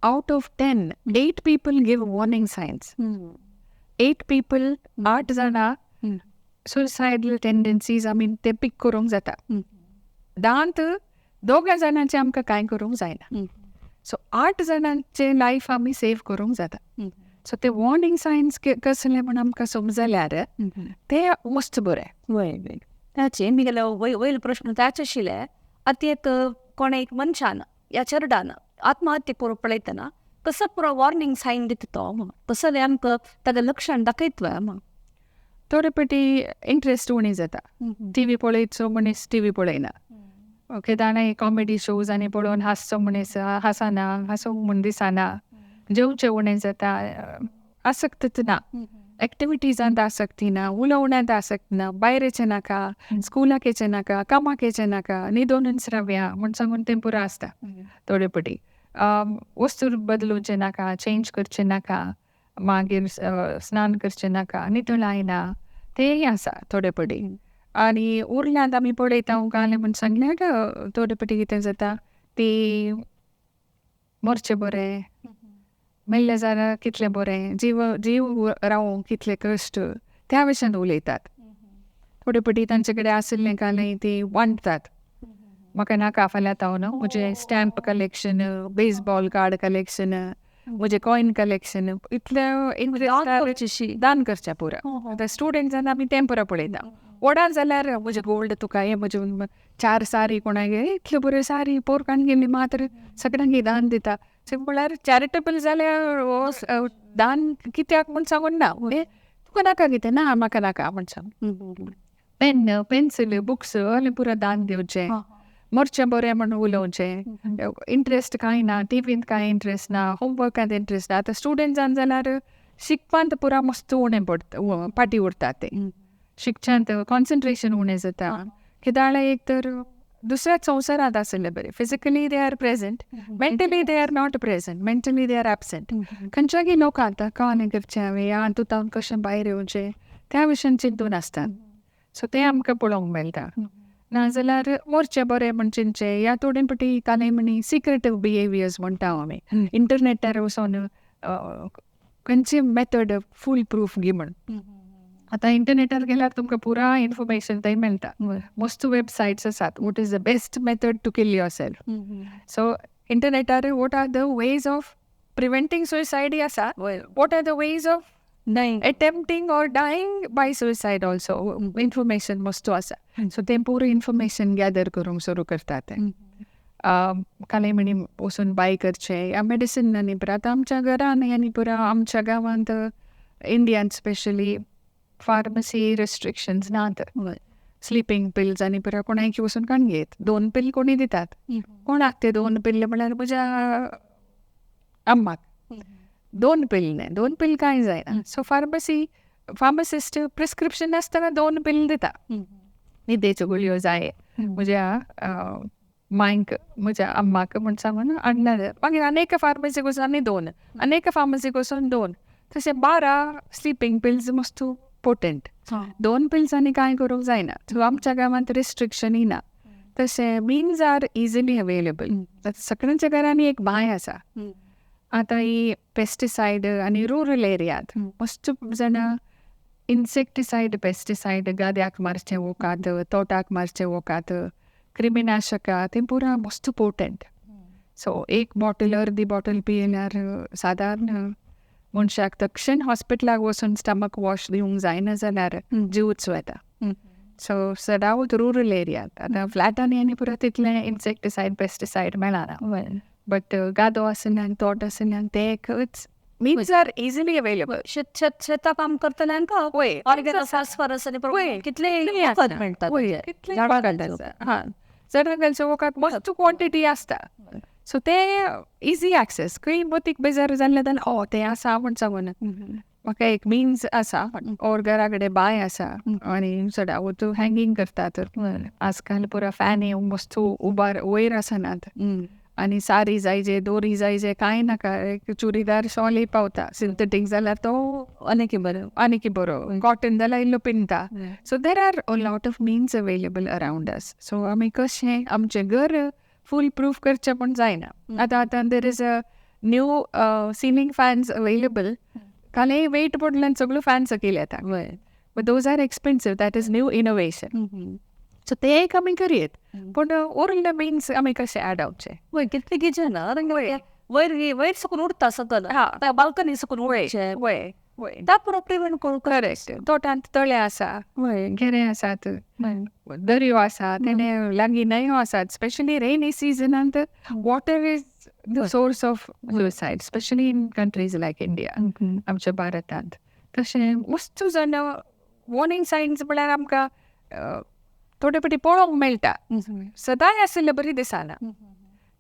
out of 10, 8 people give warning signs. 8 people, 8 जाणां suicidal tendencies आमी ते पीक करूंक जाता. 10 2 जाणांचे आमकां कांय करूंक जायना. सो 8 जाणांचे लायफ आमी सेव करूंक जाता. सो ते वॉर्निंग सायन्स कसले म्हूण आमकां समजल्यार ते मस्त बरें. वय ताचे मिगेले वयलो प्रश्न ताचे आशिल्ले. आतां एक कोण एक मनशान ह्या चेरडान आत्महत्या करूंक पळयतना कसो पुरो वॉर्निंग सायन दिता तो, कसलें आमकां ताका लक्षण दाखयतलो म्हूण. थोडे फावटी इंट्रस्ट उणी जाता, टिवी पळयचो मनीस टिवी पळयना, केदाणाय कॉमेडी शोज आनी पळोवन हांसचो मनीस हांसना, हांसूंक म्हूण दिसना, जेवचें उणें जाता, आसक्तच ना, एक्टिविटीजांत आसक्ती ना, उलोवण्यांत आसक्ती ना, भायर येचें नाका, स्कुलाक येचें नाका, कामाक येचें नाका, न्हिदोनूच रावया म्हूण सांगून तें पुरो आसता. थोडे फावटी वस्तू बदलुचें नाका, चेंज करचें नाका, मागीर स्नान करचें नाका, नितळायना, तेंय आसा थोडे फावटी. आनी उरल्यांत आमी पळयता घालें म्हूण सांगल्यार थोडे फावटी कितें जाता ती मरचें बरें, मेल्लें जाल्यार कितलें बरें, जीव जीव रावूंक कितले कश्ट, त्या भशेन उलयतात. थोडे फावटी तांचे कडेन आशिल्लें कालें ती वांटतात, म्हाका नाका फाल्यां हांव न्हू म्हजें stamp collection, baseball card collection, म्हजें कॉयन कलेक्शन, इतलें इंट्रस्ट दान करचें पुरो. आतां स्टुडंट्सान आमी तें पुरो पळयता. व्हडान जाल्यार म्हजें गोल्ड तुका हें म्हजें 4 सारी कोणाक इतल्यो बऱ्यो सारी पोरकान गेली मात्र सगळ्यांक दान दिता. सो म्हळ्यार चॅरिटेबल जाल्यार हो दान कित्याक म्हूण सांगून ना, तुका नाका कितें ना म्हाका नाका म्हूण सांग. पेन पेन्सिल बुक्स असलें पुरा दान दिवचें, मरचें बरें म्हण उलोवचें, इंट्रस्ट कांय ना, टिवींत कांय इंट्रस्ट ना, होमवर्कांत इंट्रस्ट ना. आतां स्टुडंट्सान जाल्यार शिकपांत पुरा मस्त उणें पडटा, फाटीं उरता ते, शिकच्यांत कॉन्सन्ट्रेशन उणें जाता. कित्याक एक तर दुसऱ्याच संवसारांत आसले बरें, physically they are present, mentally they are not present, mentally they are absent. खंयच्यागी लोक आतां कळना करचें हांवें ह्या हातूंत कशें भायर येवचें त्या विशयान चिंतून आसतात. सो तें आमकां पळोवंक मेळटा. नाजाल्यार मोरचें बरें म्हण चिंतचें, या थोडे फावटी कांय म्हणी सिक्रेटीव बिहेवियर्स म्हणटा आमी, इंटरनेटार वचोन खंयची मेथड फूल प्रूफ गी म्हण. आतां इंटरनेटार गेल्यार तुमकां पुरा इन्फॉर्मेशन थंय मेळटा, मस्त वेबसायट्स आसात, what is the best method to kill yourself. So इंटरनेटार what are the ways of preventing सुसायडय आसा, what are the ways of attempting or dying by suicide also, information मस्त आसा. सो तें पुरो इन्फॉर्मेशन गॅदर करूंक सुरू करता ते. कांय म्हणी वचून बाय करचें या मेडिसीन आनी पुरा. आतां आमच्या घरान आनी पुरा आमच्या गांवांत इंडियान स्पेशली फार्मसी रेस्ट्रिक्शन्स नात. स्लिपींग पिल्स आनी पुरा कोणायकी वचून काडून घेत, 2 पिल कोणी दितात, कोणाक ते 2 पिल्ल म्हळ्यार म्हज्या अम्माक 2 पिल न्ही, 2 पिल कांय जायना. सो फार्मसी फार्मासिस्ट प्रिस्क्रिप्शन नासतना 2 पिल दिता. न्हिदेच्यो गुळयो जाय म्हज्या मांयक म्हज्या अम्माक म्हण सांगून हाडल्या. मागीर आनी एका फार्मासीक वचून आनी 2, आनी एका फार्मासीक वचून 2, तशें 12 स्लिपींग पिल्स मस्त पोटंट. 2 पिल्सांनी कांय करूंक जायना. सो आमच्या गांवांत रिस्ट्रिक्शनय ना, तशें मिन्स are easily available. सगळ्यांच्या घरांनी एक बांय आसा. आतां ही पेस्टिसायड आनी रुरल एरियात मस्त जाणां इन्सेक्टिसायड पेस्टिसायड गाद्याक मारचें वखद, तोटाक मारचें वखद, क्रिमिनाशकां तें पुरा मस्त पोटंट. सो एक बॉटल अर्दी बॉटल पियेल्यार सादारण मनशाक तक्षण हॉस्पिटलाक वचून स्टमक वॉश दिवंक जायना जाल्यार जीवच वता. सो सदांच रुरल एरियात आतां फ्लॅटांनी आनी पुरा तितलें इन्सेक्टिसायड पेस्टिसायड मेळना, बट गादो आशिल्ल्यान तोट आशिल्ल्यान ते एकच मिन्स are easily available. शेतां काम करतल्यांक ऑर्गेनिक फॉस्फरस आनी कितलें वखद मेळटा, झाडां घालचें वखद मस्त क्वॉन्टिटी आसता. सो ते इजी एक्सेस. खंय मतीक बेजार जाल्लें जाल्यार ओ तें आसा म्हण सांगून म्हाका एक मिन्स आसा, ओर घरा कडेन बांय आसा आनी चडावत हँगींग करतात. आजकाल पुरा फॅन मस्त उबार वयर आसनात आनी सारी जायजे दोरी जायजे कांय नाका, एक चुडीदार शॉलय पावता. सिंथेटीक जाल्यार तो आनीक बरो, आनीक बरो, कॉटन जाल्यार इल्लो पिंजता. So there are a lot of means available around us. So आमी कशें आमचें घर फूल प्रूफ करचें म्हूण जायना. आतां आतां there is a new ceiling fans available. कालय वेट पडल्यान सगळ्यो फॅन सकयल येता, but those are expensive, that is new innovation. So ते एक आमी करयेत, पूण उरले मिन्स आमी कशें आडावचे. वय कितले किचन वयर वयर सकून उडटा सकल, बाल्कनी सकून उडचें, वय वय त्या पुरो प्रिवेंट करूंक. करेक्ट. तोटांत तळे आसा, घेरे आसात, दर्यो आसा, तेणे लागीं न्हंयो आसात. स्पेशली रेनी सिजनांत water is the source of suicide, specially in countries like India, आमच्या भारतांत. तशें मस्त जाण वॉर्निंग सायन्स म्हळ्यार आमकां थोडे फावटी पळोवंक मेळटा, सदांय आशिल्ले बरी दिसना,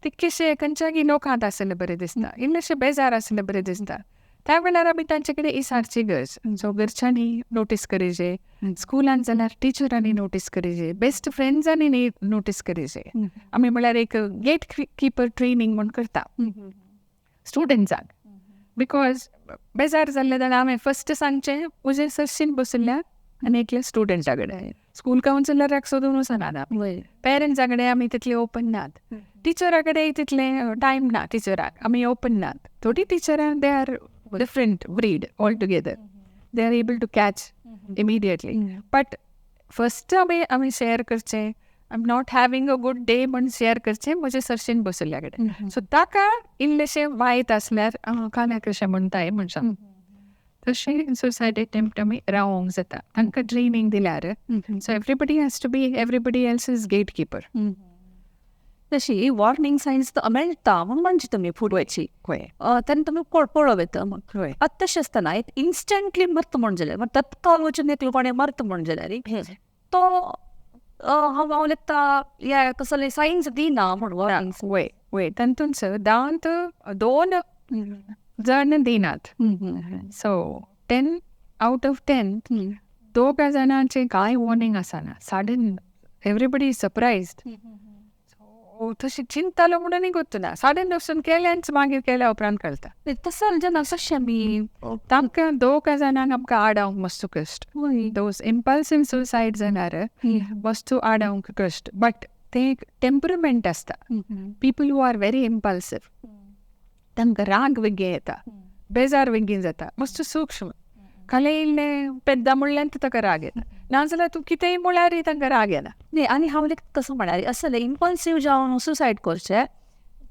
तितकेशे खंयच्यागी लोकांत आशिल्ले बरें दिसता, इल्लेशे बेजार आशिल्ले बरें दिसता. त्या वेळार आमी तांचे कडेन इसारची गरज. सो घरच्यांनी नोटीस करीजे, स्कुलान जाल्यार टिचरांनी नोटीस करीजे, बेस्ट फ्रेंड्सांनी नोटीस करीजे. आमी म्हळ्यार एक गेट किपर ट्रेनींग म्हूण करता स्टुडंट्सांक, because बेजार जाल्ले जाल्यार हांवें फस्ट सांगचें म्हजें सरशीन बशिल्ल्या आनी एकल्या स्टुडंटा कडेन, स्कूल कावन्सिलराक सोदून वचनात आमी, पेरंट्सा कडेन आमी तितले ओपन नात, टिचरा कडेन तितलें टायम ना, टिचराक आमी ओपन नात. थोडीं टिचरां they are different breed altogether, they are able to catch immediately. But first आमी आमी शेअर करचें, I am not having a good day म्हण शेअर करचें म्हजे सरशीन बशिल्ल्या कडेन. सो ताका इल्लेशें मायत आसल्यार काल्याक कशें म्हणटाय म्हण सांग. तशें सुसायड अटेम्प्ट आमी रावोंक जाता तांकां ट्रेनींग दिल्यार. So everybody has to be everybody else is gate keeper. तशी वॉर्निंग सायन्स तर मेळटा म्हूण म्हणचे तुमी फुडची तेन्ना तुमी पळोवं येता म्हण. आतां तशें आसतना एक इन्स्टंटली मरता म्हण जाल्यार तत्काल वचून एकलो कोणें मरता म्हण जाल्यार तो हांव लेखता हे कसले सायन्स दिना म्हण. वय वय तातूंत दांत 2 जण दिनात. सो 10 out of 10 दोगा जाणांचे कांय वॉर्निंग आसना. Sudden everybody is surprised. So तशें चिंतालो म्हणून गोत्तना सडन वचून केल्याच मागीर केल्या उपरांत कळटा. तसो जेन्ना कशें आमी तांकां दोगा जाणांक आमकां आडावंक मस्त कश्ट. Those impulsive suicide जाल्यार वस्तू आडावंक कश्ट. बट ते एक टेम्परमेंट आसता. People who are very impulsive तांकां राग वेगळी येता, बेजार वेगळी जाता, मस्त सूक्ष्म खाली इल्लें पेद्दा म्हणल्यार ताका राग येता, नाजाल्यार तूं कितेंय म्हळ्यारय तांकां राग येना. न्ही आनी हांव कसो म्हळ्यार असले इम्पल्सीव जावन सुसायड करचें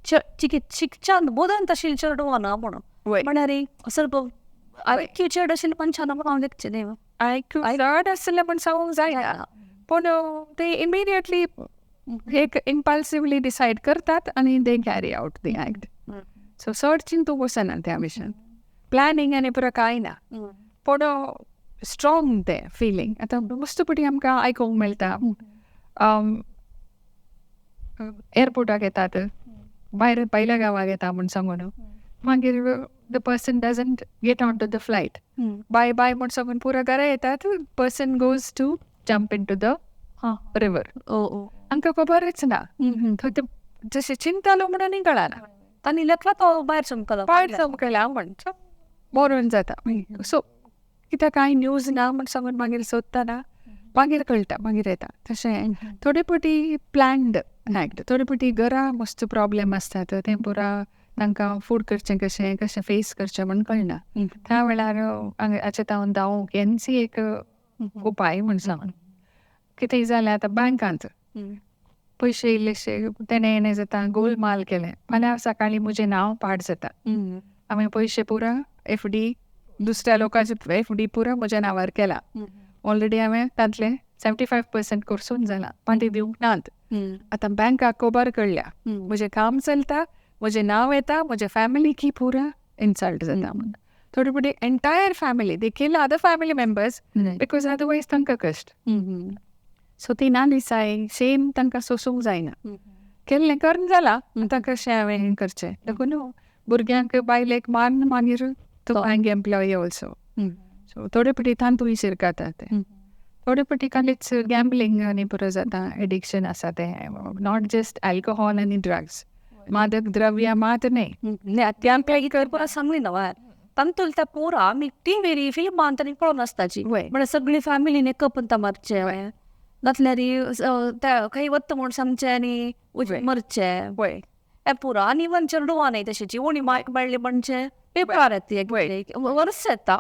शिकच्यान बदन तशें चेडवां ना म्हणून म्हळ्यार असो आयक्यू चड आशिल्ले मनशां ना म्हणून हांव लेखचें न्ही. आयक्यू चड आशिल्लें म्हण सांगूंक जायना, पूण ते इमिडिएटली एक इम्पल्सिवली डिसायड करतात आनी they carry out the act. So चड चिंतूंक वचना त्या विशयान, प्लॅनिंग आनी पुरो कांय ना, पूण स्ट्रॉंग तें फिलींग. आतां मस्त पटी आमकां आयकूंक मेळटा, एअरपोर्टाक येतात, भायर भायल्या गांवाक येता म्हूण सांगून मागीर the person doesn't get on to the flight, bye bye म्हूण सांगून पुरो घरा येतात, person goes to jump into the river. आमकां खबरच ना, थंय जशें चिंतालो म्हणून कळना, तांणी लेखला तो भायर चमकला, भायर चमकला म्हण मरून जाता. सो कित्याक कांय न्यूज ना म्हण सांगून मागीर सोदतना मागीर कळटा, मागीर येता. तशें थोडे पटी प्लॅन्ड एक्ट, थोडे पटी घरा मस्त प्रॉब्लेम आसतात, तें पुरा तांकां फूड करचें कशें कशें फेस करचें म्हण कळना. त्या वेळार हाचे तावन धांवूंक हेंच एक उपाय म्हण सांगून. कितेंय जालें आतां बँकांत पयशे इल्लेशे तेणें हेणें जाता गोलमाल केलें, फाल्यां सकाळीं म्हजें नांव पाड जाता, हांवें पयशे पुरा एफ डी दुसऱ्या लोकांचे एफ डी पुरा म्हज्या नांवार केला, ऑलरेडी हांवें तांतले 75% करसून जाला, फाटीं दिवंक नात. आतां बँकाक खबर कळ्ळ्या म्हजें काम चलता, म्हजें नांव येता, म्हज्या फॅमिलीकी पुरा इन्सल्ट जाता म्हण. थोडे पटी entire family they kill other family members because otherwise तांकां कश्ट. सो ती ना दिसाय शेम तांकां सोसूंक जायना, केल्लें करून जालां आतां कशें हांवें करचें. देखून भुरग्यांक बायलेक मारून मागीर तो बँक एम्प्लॉई ऑल्सो. सो थोडे पटी तांतूय शिरकाता ते, थोडे पटी खालीच गॅम्बलिंग आनी पुरो जाता, एडिक्शन आसा तें, not just alcohol आनी ड्रग्स, मादक द्रव्यां मात न्हय. सांगली ना तांतूल त्या पोरा आमी टिव्हीर फिल्मान तरी पळोवन आसताची, म्हळ्यार सगळी फॅमिलीन एकपंता मारचें, नातल्यार त्या खंय वता म्हूण सांगचें आनी मरचें हें पुरो. आनी इवन चेडवां न्हय तशेंची उणी मार्क मेळ्ळी म्हणजे पेपरार येता, वर्स येता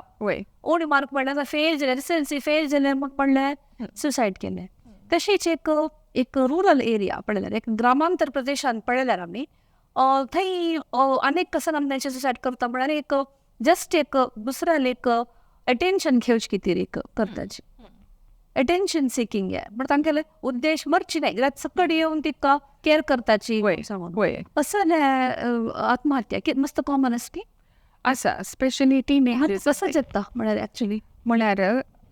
उणी मार्क मेळ्ळे फेल जालें, एसएलसी फेल जालें म्हण म्हणलें सुसायड केलें. तशीच एक एक रुरल एरिया पळयल्यार, एक ग्रामांतर प्रदेशांत पळयल्यार आमी थंय अनेक कसं आमचे सुसायड करता म्हळ्यार एक जस्ट एक दुसऱ्याला एक अटेन्शन घेवचे खातीर एक करताची, अटेन्शन सिकींग आहे. पण तांगेले उद्देश मरची नाही, कित्याक सकट येवन तिका केअर करताची असं आत्महत्या मस्त कॉमन आसती आसा, स्पेशली टिनेजर्स. कसं येता म्हळ्यार एक्चुअली म्हळ्यार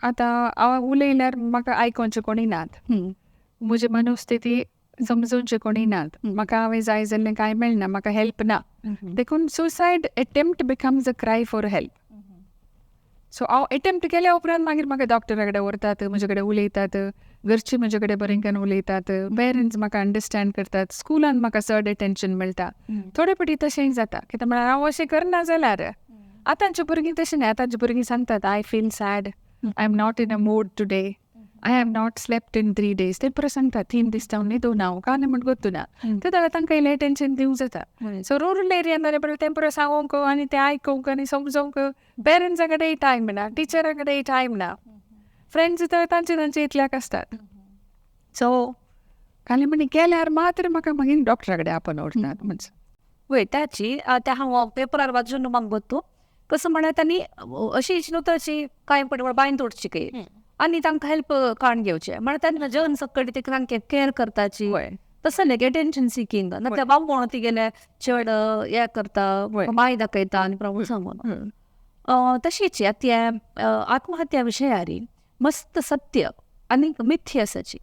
आतां हांव उलयल्यार म्हाका आयकोवचें कोणी नात, म्हजी मनस्थिती समजोवचें कोणी नात, म्हाका हांवें जाय जाल्लें कांय मेळना, म्हाका हेल्प ना, देखून suicide attempt becomes a cry for help. So हांव एटेम्प्ट केल्या उपरांत मागीर म्हाका डॉक्टरा कडेन व्हरतात, म्हजे कडेन उलयतात, घरची म्हजे कडेन बरें करून उलयतात, पेरंट्स म्हाका अंडरस्टँड करतात, स्कुलान म्हाका चड अटेन्शन मेळटा. थोडे पटी तशेंय जाता, कित्याक म्हळ्यार हांव अशें करना जाल्यार आतांची भुरगीं तशें न्हय, आतांची भुरगीं सांगतात I feel sad, I am not in a mood today, I have not slept in 3 days. ते पुरो सांगतात 3 दीस जावन न्हिदूं ना हांव, कांय म्हण गोत्तू ना, ते तांकां इल्लें अटेन्शन दिवंक जाता. सो रुरल एरियान जाल्यार बरें तें पुरो सांगूंक आनी तें आयकूंक आनी समजोंक पेरंट्सा कडेन टायम ना, टिचरा कडेन टायम ना, फ्रेंड्स तर तांचे तांचे इतल्याक आसतात. सो खाली म्हणी केल्यार मात्र म्हाका मागीर डॉक्टरा कडेन आपोवन व्हरतात म्हणजे. वय त्याची त्या हांव पेपरार वाचून म्हाका गोत्तू कसं म्हळ्यार तांणी अशी नुतची कांय पडली बांयन तोडची काही आनी तांकां हेल्प काडून घेवचें म्हळ्यार तेन्ना जन सकट ते तांकां केअर करताची तसं नाही अटेन्शन सिकिंग ना त्या बामण तिगेले चेड हे करता माय दाखयता आनी प्रमाण सांगून तशीच त्या आत्महत्या विशयारी मस्त सत्य आनी मिथ्य आसाची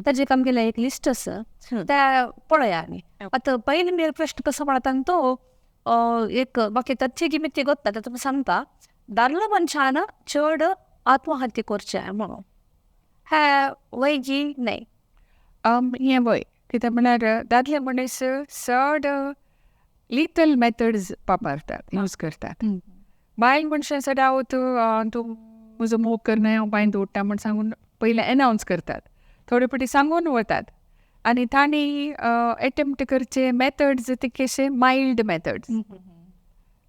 ताजे आमगेलें एक लिस्ट आसा त्या पळया आमी. आतां पयलीं मेरे प्रश्न कसो म्हणटा तो एक बाकी तथ्य की मिथ्य गोत्ता तें तुमी सांगता दादलो मनशान चड आत्महत्या करचें म्हणून हें वय जी न्हय. हें वय कित्याक म्हळ्यार दादले मनीस चड लिथल मेथड्स वापरतात, यूज करतात. बायल मनशां चडावत तूं म्हजो मोग करनाय हांव बांयंत उडटा म्हण सांगून पयलें एनावन्स करतात, थोडे फावटी सांगून वतात आनी तांणी एटेम्प्ट करचे मेथड्स तितकेशे मायल्ड मेथड्स,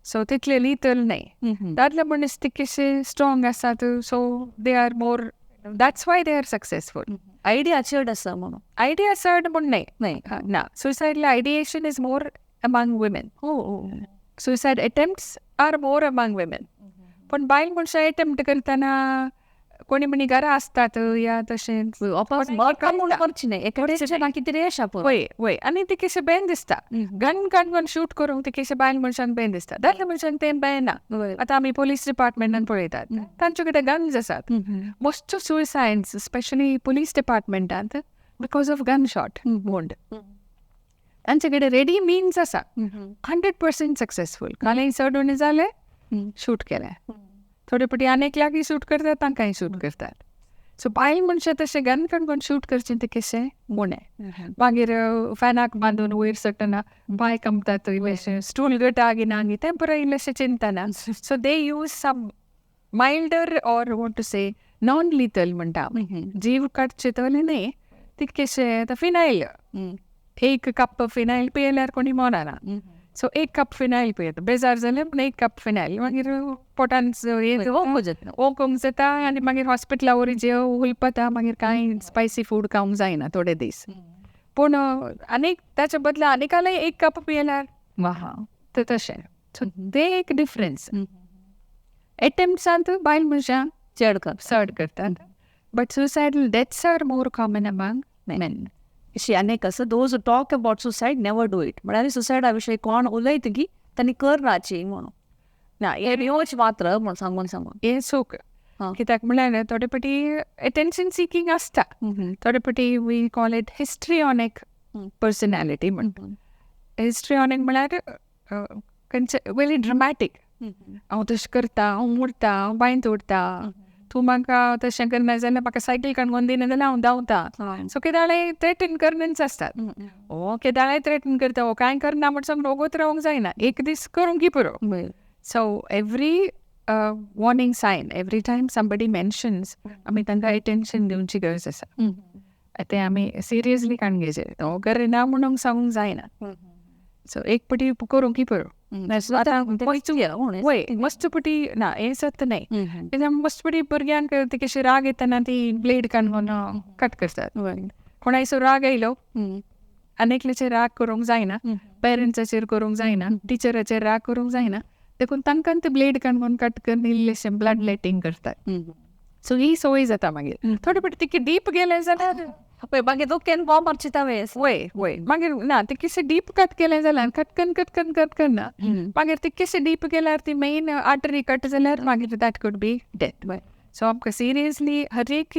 सो तितले लिथल न्हय. दादले मनीस तितकेशे स्ट्रॉंग आसात, so they are more, that's why they are successful. Idea चड आसा म्हणून. आयडिया चड म्हूण न्हय, न्हय ना. Suicidal ideation is more among women, हो suicide attempts are more among women. पण बायल मनशां एटेम्प्ट करतना कोणी म्हणी घरा आसतात या तशें वय वय आनी ती केशे बेन दिसता, गन काडून शूट करूंक ती केशे बायल मनशान बेन दिसता, दादल्या मनशान तें बेन ना. आतां आमी पोलीस डिपार्टमेंटान पळयतात तांचे कडेन गन्स आसात. मोस्ट सुसायड्स स्पेशली पोलीस डिपार्टमेंटांत because of gun shot wound तांचे कडेन रेडी मिन्स आसा, 100% सक्सेसफूल. कालय चड उणें जालें शूट केलें, थोडे फावटी आनी एकल्याकय शूट करतात, तांकांय शूट करतात. सो बायल मनशां तशें गन काडून शूट करचें ते कशें उणें. मागीर फॅनाक बांदून वयर चडटना पांय कंपतात, इल्लेशें स्टूल गटा गिना तें पुरो इल्लेशें चिंतना. So they use some milder or what to say non lethal म्हणटा, जीव काडचे तसलें न्हय तितकेशें. आतां फिनायल, एक कप फिनायल पियेल्यार कोणी मरना, सो एक कप फिनायल पियेता, बेजार जालें म्हूण एक कप फिनायल, मागीर पोटान ओंकूंक जाता आनी मागीर हॉस्पिटला वरी जेव हुलपता, मागीर कांय स्पायसी फूड खावंक जायना थोडे दीस. पूण आनीक ताच्या बदला आनीकालय एक कप पियेल्यार तर तशें. सो ते एक डिफरन्स. एटेम्प्ट्सांत बायल मनशां चड चड करतात, but suicidal deaths are more common among men. अशी आनी एक आसा, those talk about suicide never do it, म्हळ्यार सुसायडा विशयी कोण उलयत की तांणी करनाची म्हणून ना, हे न्यूज मात्र म्हण सांगून सांगून हें चूक. कित्याक म्हळ्यार थोडे फावटी एटेन्शन सिकींग आसता, थोडे फावटी we call it histrionic personality म्हणटा. हिस्ट्रिऑनीक म्हळ्यार खंयचे वेरी ड्रमॅटीक, हांव तशें करता, हांव मोडटा, हांव बांयंत उडटा, तूं म्हाका तशें करना जाल्यार म्हाका सायकल काडून दिना जाल्यार हांव धांवता. सो केदाळाय थ्रेटन करनच आसतात, हो केदाळाय थ्रेटन करता, हो कांय करना म्हण सांगून वोगोत रावंक जायना, एक दीस करूंक पुरो. So every warning sign, every time somebody mentions, आमी तांकां एटेन्शन दिवची गरज आसा, तें आमी सिरियसली काडून घेवचें, हो करिना म्हणून सांगूंक जायना. सो एक पटी करूंक पुरो. वय मस्त पटी ना, हें सत्य न्हय. कित्याक मस्त पटी भुरग्यांक ती कशी राग येतना ती ब्लेड काडून कट करतात. कोणायचो राग येयलो आनी एकल्याचेर राग करूंक जायना, पेरंट्साचेर करूंक जायना, टिचराचेर राग करूंक जायना, देखून तांकां ते ब्लेड काडून कट करून इल्लेशें ब्लड लेटींग करतात. सो ही संवय जाता मागीर थोडे फावटी तितके डीप गेले जाल्यार मागीर दोकेन बॉम्ब मारची तावें. वय वय मागीर ना तितकेशें डीप कट केलें जाल्यार कटकन कटकन कटकन ना, मागीर तितकेशें डीप गेल्यार ती मेन आर्टरी कट जाल्यार मागीर that could be death. So आमकां सिरियसली हर एक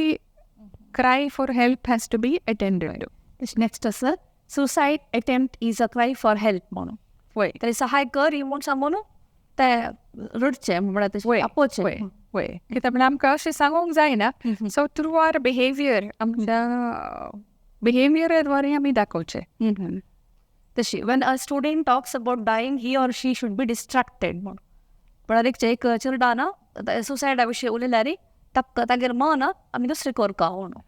cry for help has to be attended. Next आसा suicide attempt is a cry for help म्हणून. वय तरी सहाय कर म्हूण सांगून तें रडचें म्हळ्यार तशें आपोवचें. वय कित्याक म्हळ्यार आमकां अशें सांगूंक जायना, सो थ्रू our behaviour, आमच्या बिहेवियरा द्वारे आमी दाखोवचें. तशी when a student talks about dying he or she should be distracted म्हणून, म्हळ्यार एक चेडा ना सुसायडा विशयी उलयल्यार ताका तागेर मन आमी दुसरें करका म्हणून,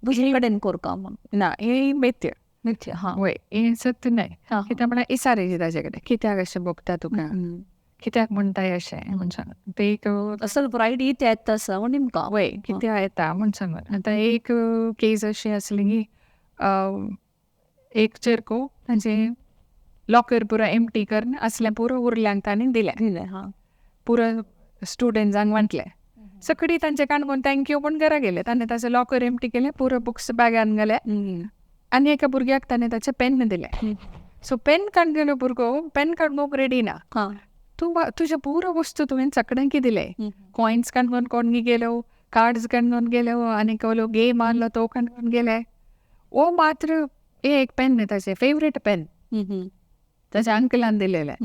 दुसरे कडेन करका म्हणून. ना हें मिथ्य. मिथ्य हां वय हें सत्य न्हय. कित्याक म्हळ्यार इसारी ताजे कडेन कित्याक अशें भोगता तुका, कित्याक म्हणटाय अशें म्हण सांगून ते एक असल प्रायड इत्या येता आसा म्हण निमकां. वय कित्याक येता म्हण सांगून. आतां एक केस अशी आसली की एक चेरको तांचे लॉकर पुरो एम्प्टी करून असलें पुरो उरल्यांक तांणी दिलें, दिलें हां, पुरो स्टुडंट्सांक वांटलें. सगळीं तांचे काणकोण thank you म्हूण घरा गेले, ताणें ताचें लॉकर एम्प्टी केलें, पुरो बुक्स बॅगान घाले. आनी एका भुरग्याक ताणें ताचें पेन दिलें. सो पेन काडून गेलो भुरगो, पेन काडूंक रेडी ना. तूं तुज्या पुरो वस्तू तुवें सगळ्यांकी दिले, कॉयन्स काडून कोण गेलो, कार्ड्स काडून गेलो, आनी कोलो गेम आहलो तो काडून गेले. ओ मात्र एक पेन ताचें फेवरेट पेन ताच्या अंकलान दिलेलें,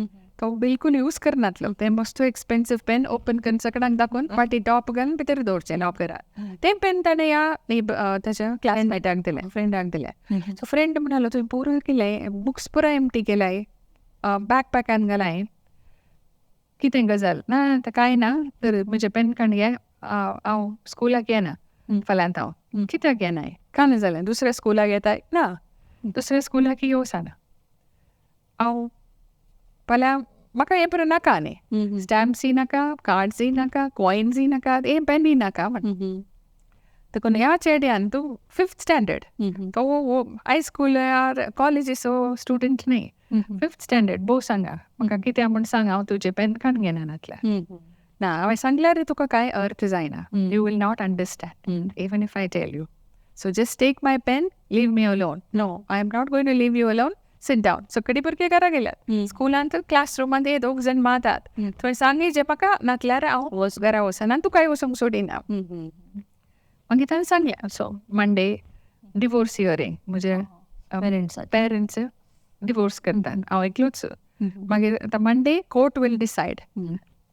तो बिलकुल यूज करनातलो. तें मस्त एक्सपेन्सीव पेन ओपन करून सगळ्यांक दाखोवन फाटी टॉप घालून भितर दवरचें लॉकरार. तें पेन ताणें ह्या ताच्या क्लासमेटाक दिलें, फ्रेंडाक दिलें. सो फ्रेंड म्हणालो, तुवें पुरो केलें, बुक्स पुरो एम्प्टी केलाय, बॅक पॅकान घालाय, कितें गजाल ना? आतां कांय ना, तर म्हजें पेन काडून घे, हांव स्कुलाक येना फाल्यांत. हांव कित्याक येनाय? कांय जालें? दुसऱ्या स्कुलाक येताय? ना, दुसऱ्या स्कुलाक येवसाना हांव फाल्यां, म्हाका हें पुरो नाका न्ही, स्टॅम्प्सूय नाका, कार्ड्सूय नाका, कॉयन्सूय नाका, हें पेनूय नाका म्हण. देखून ह्या चेड्यान, तूं फिफ्थ स्टँडर्ड, तो हायस्कूल कॉलेजीचो स्टुडंट न्ही, फिफ्थ स्टँडर्ड, भोव सांगा म्हाका कित्याक म्हण सांग, हांव तुजें पेन काडून घेना नातल्यार. ना, हांवें सांगल्यार तुका कांय अर्थ जायना, you will not understand even if I tell you, so just take my pen, leave me alone. No, I am not going to leave you alone, sit down. सगळीं भुरगीं घरा गेल्यात, स्कुलांत क्लासरुमांत हे दोग जाण मातात, थंय सांगी जे म्हाका, नातल्यार हांव घरा वचना, तुकाय वचूंक सोडिना. मागीर ताणें सांगलें. सो मंडे डिवोर्स हियरींग, म्हजे पेरंट्स डिवोर्स करतात, हांव एकलोच. मागीर आतां मंडे कोर्ट will decide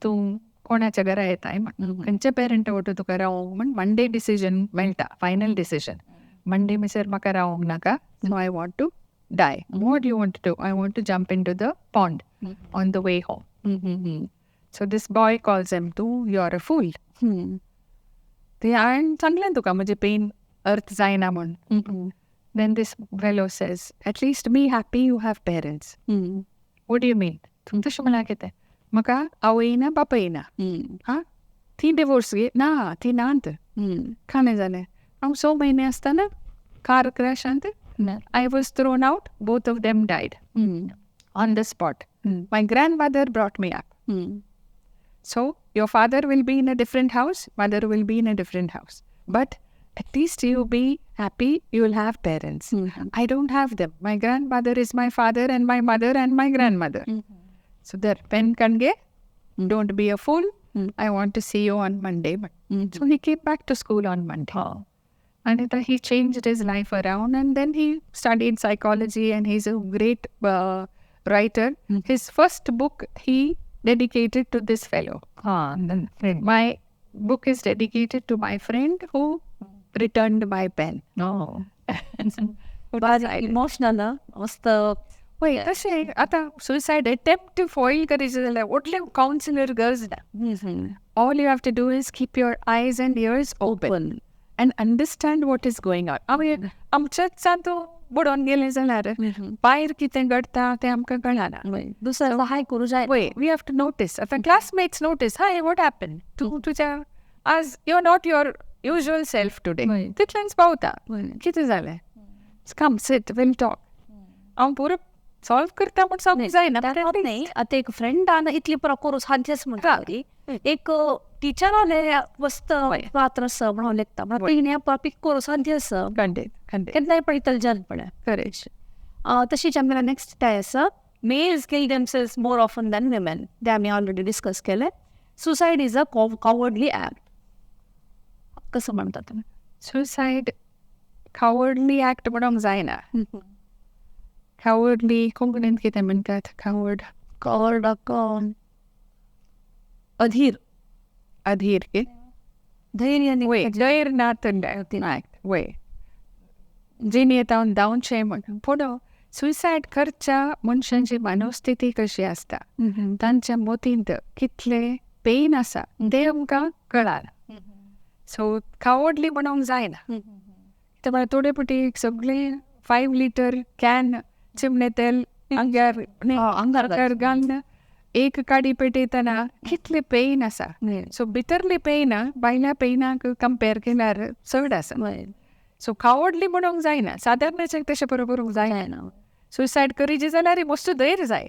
तूं कोणाच्या घरा येताय म्हण, खंयच्या पेरंटा वटून तुका रावोंक म्हण मंडे डिसिजन मेळटा, फायनल डिसिजन. मंडे म्हणसर म्हाका रावोंक नाका, so I want to die. What you want to do? I want to jump into the pond on the way home. So this boy calls him, तूं you are a fool, ते हांवें सांगलें तुका म्हजें पेन अर्थ जायना म्हण. Then this fellow says, at least be happy you have parents. What do you mean? तूं तशें म्हळ्यार कितें? म्हाका आवय ना, बापाय ना. हा, ती डिवोर्स घे ना, ती नात. कांय जालें? हांव 6 म्हयने आसतना car क्रॅशांत I was thrown out, both of them died on the spot. My grandmother brought me up. So your father will be in a different house, mother will be in a different house. But at least you be happy, you will have parents. I don't have them. My grandmother is my father and my mother and my grandmother. So the pen can get, don't be a fool. I want to see you on Monday. So he came back to school on Monday. And he changed his life around, and then he studied psychology, and he's a great writer. His first book he dedicated to this fellow. My book is dedicated to my friend who returned my pen. Emotional मस्त. वय, तशें आतां सुसायड अटेम्प्ट फॉयल करीत जाल्यार व्हडलें कावन्सिलर गरज ना. All you have to do is keep your eyes and ears open and understand what is going on. आमी आमच्याच तूं बुडोवन गेलें जाल्यार भायर कितें घडटा तें आमकां कळना. दुसऱ्या सहाय करूं जाय. वय, we have to notice. आतां classmates notice, high, what happen, तूं तुज्या आज you are not your usual self today, तितलेंच पावता, कितें जालें, कम सीट, वील टॉक. हांव पुरो सॉल्व करता म्हूण सांगूंक जायना. न्ही, आतां एक फ्रेंडान इतली पुरो करूं साध्यच म्हणटा, एक टिचराले मस्त पात्र आसा म्हणून लेखता, तिणें पीक करूं साध्य आसा. खंडीत खंडीत. केन्नाय पळयतले जनपणे. करेक्ट. तशीच आमगेले नेक्स्ट टाय आसा, males kill themselves more often than women, ते आमी ऑलरेडी डिस्कस केले. Suicide is a cowardly act, कसं म्हणता तुमी? सुसायड कावर्डली ऍक्ट म्हणूंक जायना. कावर्डली कोंकणींत कितें म्हणटात कावर्ड? कावर्ड अधीर. अधीर की धैर्य. वय, धैर्य ना ऍक्ट. वय, जिणेंत हांव धांवचें म्हण. पूण सुसायड करच्या मनशांची मनोस्थिती कशी आसता, तांच्या मतींत कितले पेन आसा तें आमकां कळना. सो कावर्डली म्हणूंक जायना. ते म्हळ्यार थोडे फावटी सगळे 5 लिटर can चिमणे तेल आंगार आंगार घालून एक काडी पेटयतना कितले पेन आसा. सो भितरली पेन भायल्या पेनाक कंपेर केल्यार चड आसा. सो कावर्डली म्हणूंक जायना, सादारणाचें तशें बरोबर जायना. सुसायड करीचे जाल्यार मस्त धैर्य जाय,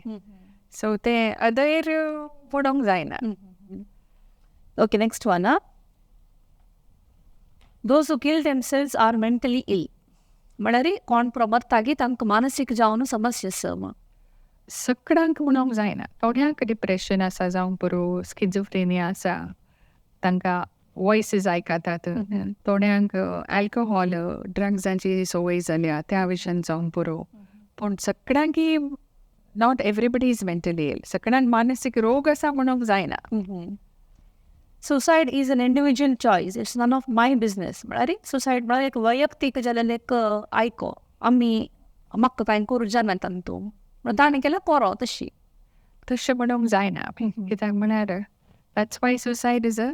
सो तें अधैर्य म्हणूंक जायना. Okay, next one. Those who kill themselves are mentally ill. म्हळ्यार कोण पुरो मरतागी तांकां मानसीक जावन समस्या आसा म्हण. सगळ्यांक म्हणूंक जायना, थोड्यांक डिप्रेशन आसा जावंक पुरो, स्किजोफ्रेनिया आसा, तांकां वॉयसीस आयकतात, थोड्यांक अल्कोहोल ड्रग्सांची संवय जाल्या त्या विशयान जावंक पुरो. पूण सगळ्यांकी not everybody is mentally ill, सगळ्यांक मानसीक रोग आसा म्हणूंक जायना. Suicide is an individual choice, it's none of my business. म्हळ्यार सुसायड म्हळ्यार एक वैयक्तीक जालेलें एक आयको, आमी म्हाका कांय करूं जायना तातूंत, म्हणून ताणें केल्यार बरो. तशी तशें म्हणूंक जायना, कित्याक म्हळ्यार that's why suicide is a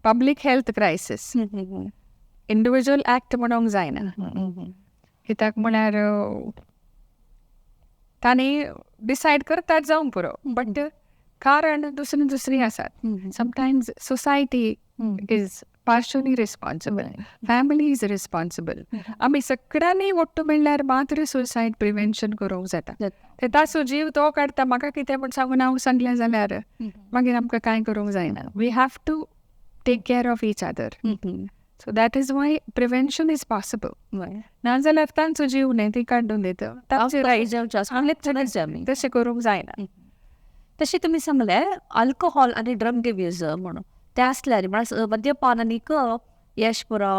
public health crisis, individual act म्हणूंक जायना. कित्याक म्हळ्यार तांणी डिसायड करतात जावंक पुरो, बट कारण दुसरी दुसरी आसात. Sometimes society is partially responsible, family is responsible. आमी सगळ्यांनी ಒಟ್ಟು मेळ्ळ्यार मात्र सुसायड प्रिवेन्शन करूंक जाता. ते ताचो जीव तो काडटा, म्हाका कितें म्हण सांगून हांव सांगलें जाल्यार मागीर आमकां कांय करूंक जायना. We have to take care of each other. So that is why prevention is possible. नाजाल्यार तांचो जीव न्ही ती काडून दिता, तशें करूंक जायना. तशें तुमी सांगलें अल्कोहोल आनी ड्रग अब्यूज म्हणून ते आसल्यार म्हळ्यार मद्यपान आनीक यश पुरो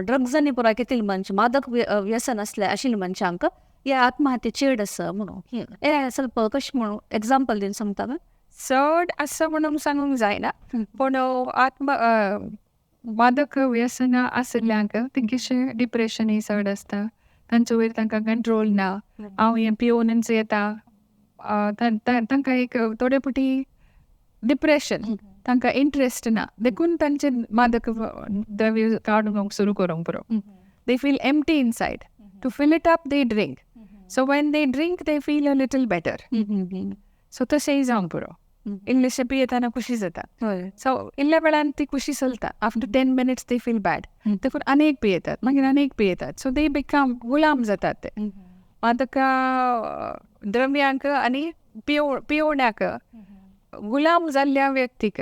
ड्रग्सांनी पुरो कितें मनशां मादक व्यसन आसले आशिल्ले मनशांक हे आत्महत्या चड आसा म्हणून हे ಸ್ವಲ್ಪ कशें म्हणून एग्जाम्पल दिवन सांगता. चड आसा म्हणून सांगूंक जायना, पूण आत्म मादक व्यसनां आशिल्ल्यांक तेंकेशें डिप्रेशनूय चड आसता, तांचे वयर तांकां कंट्रोल ना, हांव हें पिवनच येता, तांकां एक थोडे फावटी डिप्रेशन, तांकां इंट्रस्ट ना, देखून तांचे मादक द्रव्य काडूंक सुरू करूंक पुरो. They feel empty inside, to fill it up they drink, so when they drink they feel a little better. So तशेंय जावंक पुरो. इल्लेशें पियेतना खुशी जाता, सो इल्ल्या वेळान ती खुशी चलता, after 10 minutes they feel bad, देखून आनी एक पियेतात, मागीर आनी एक पियेतात. सो they become गुलाम जातात ते मादक द्रव्यांक आनी पियोवण्याक गुलाम जाल्ल्या व्यक्तीक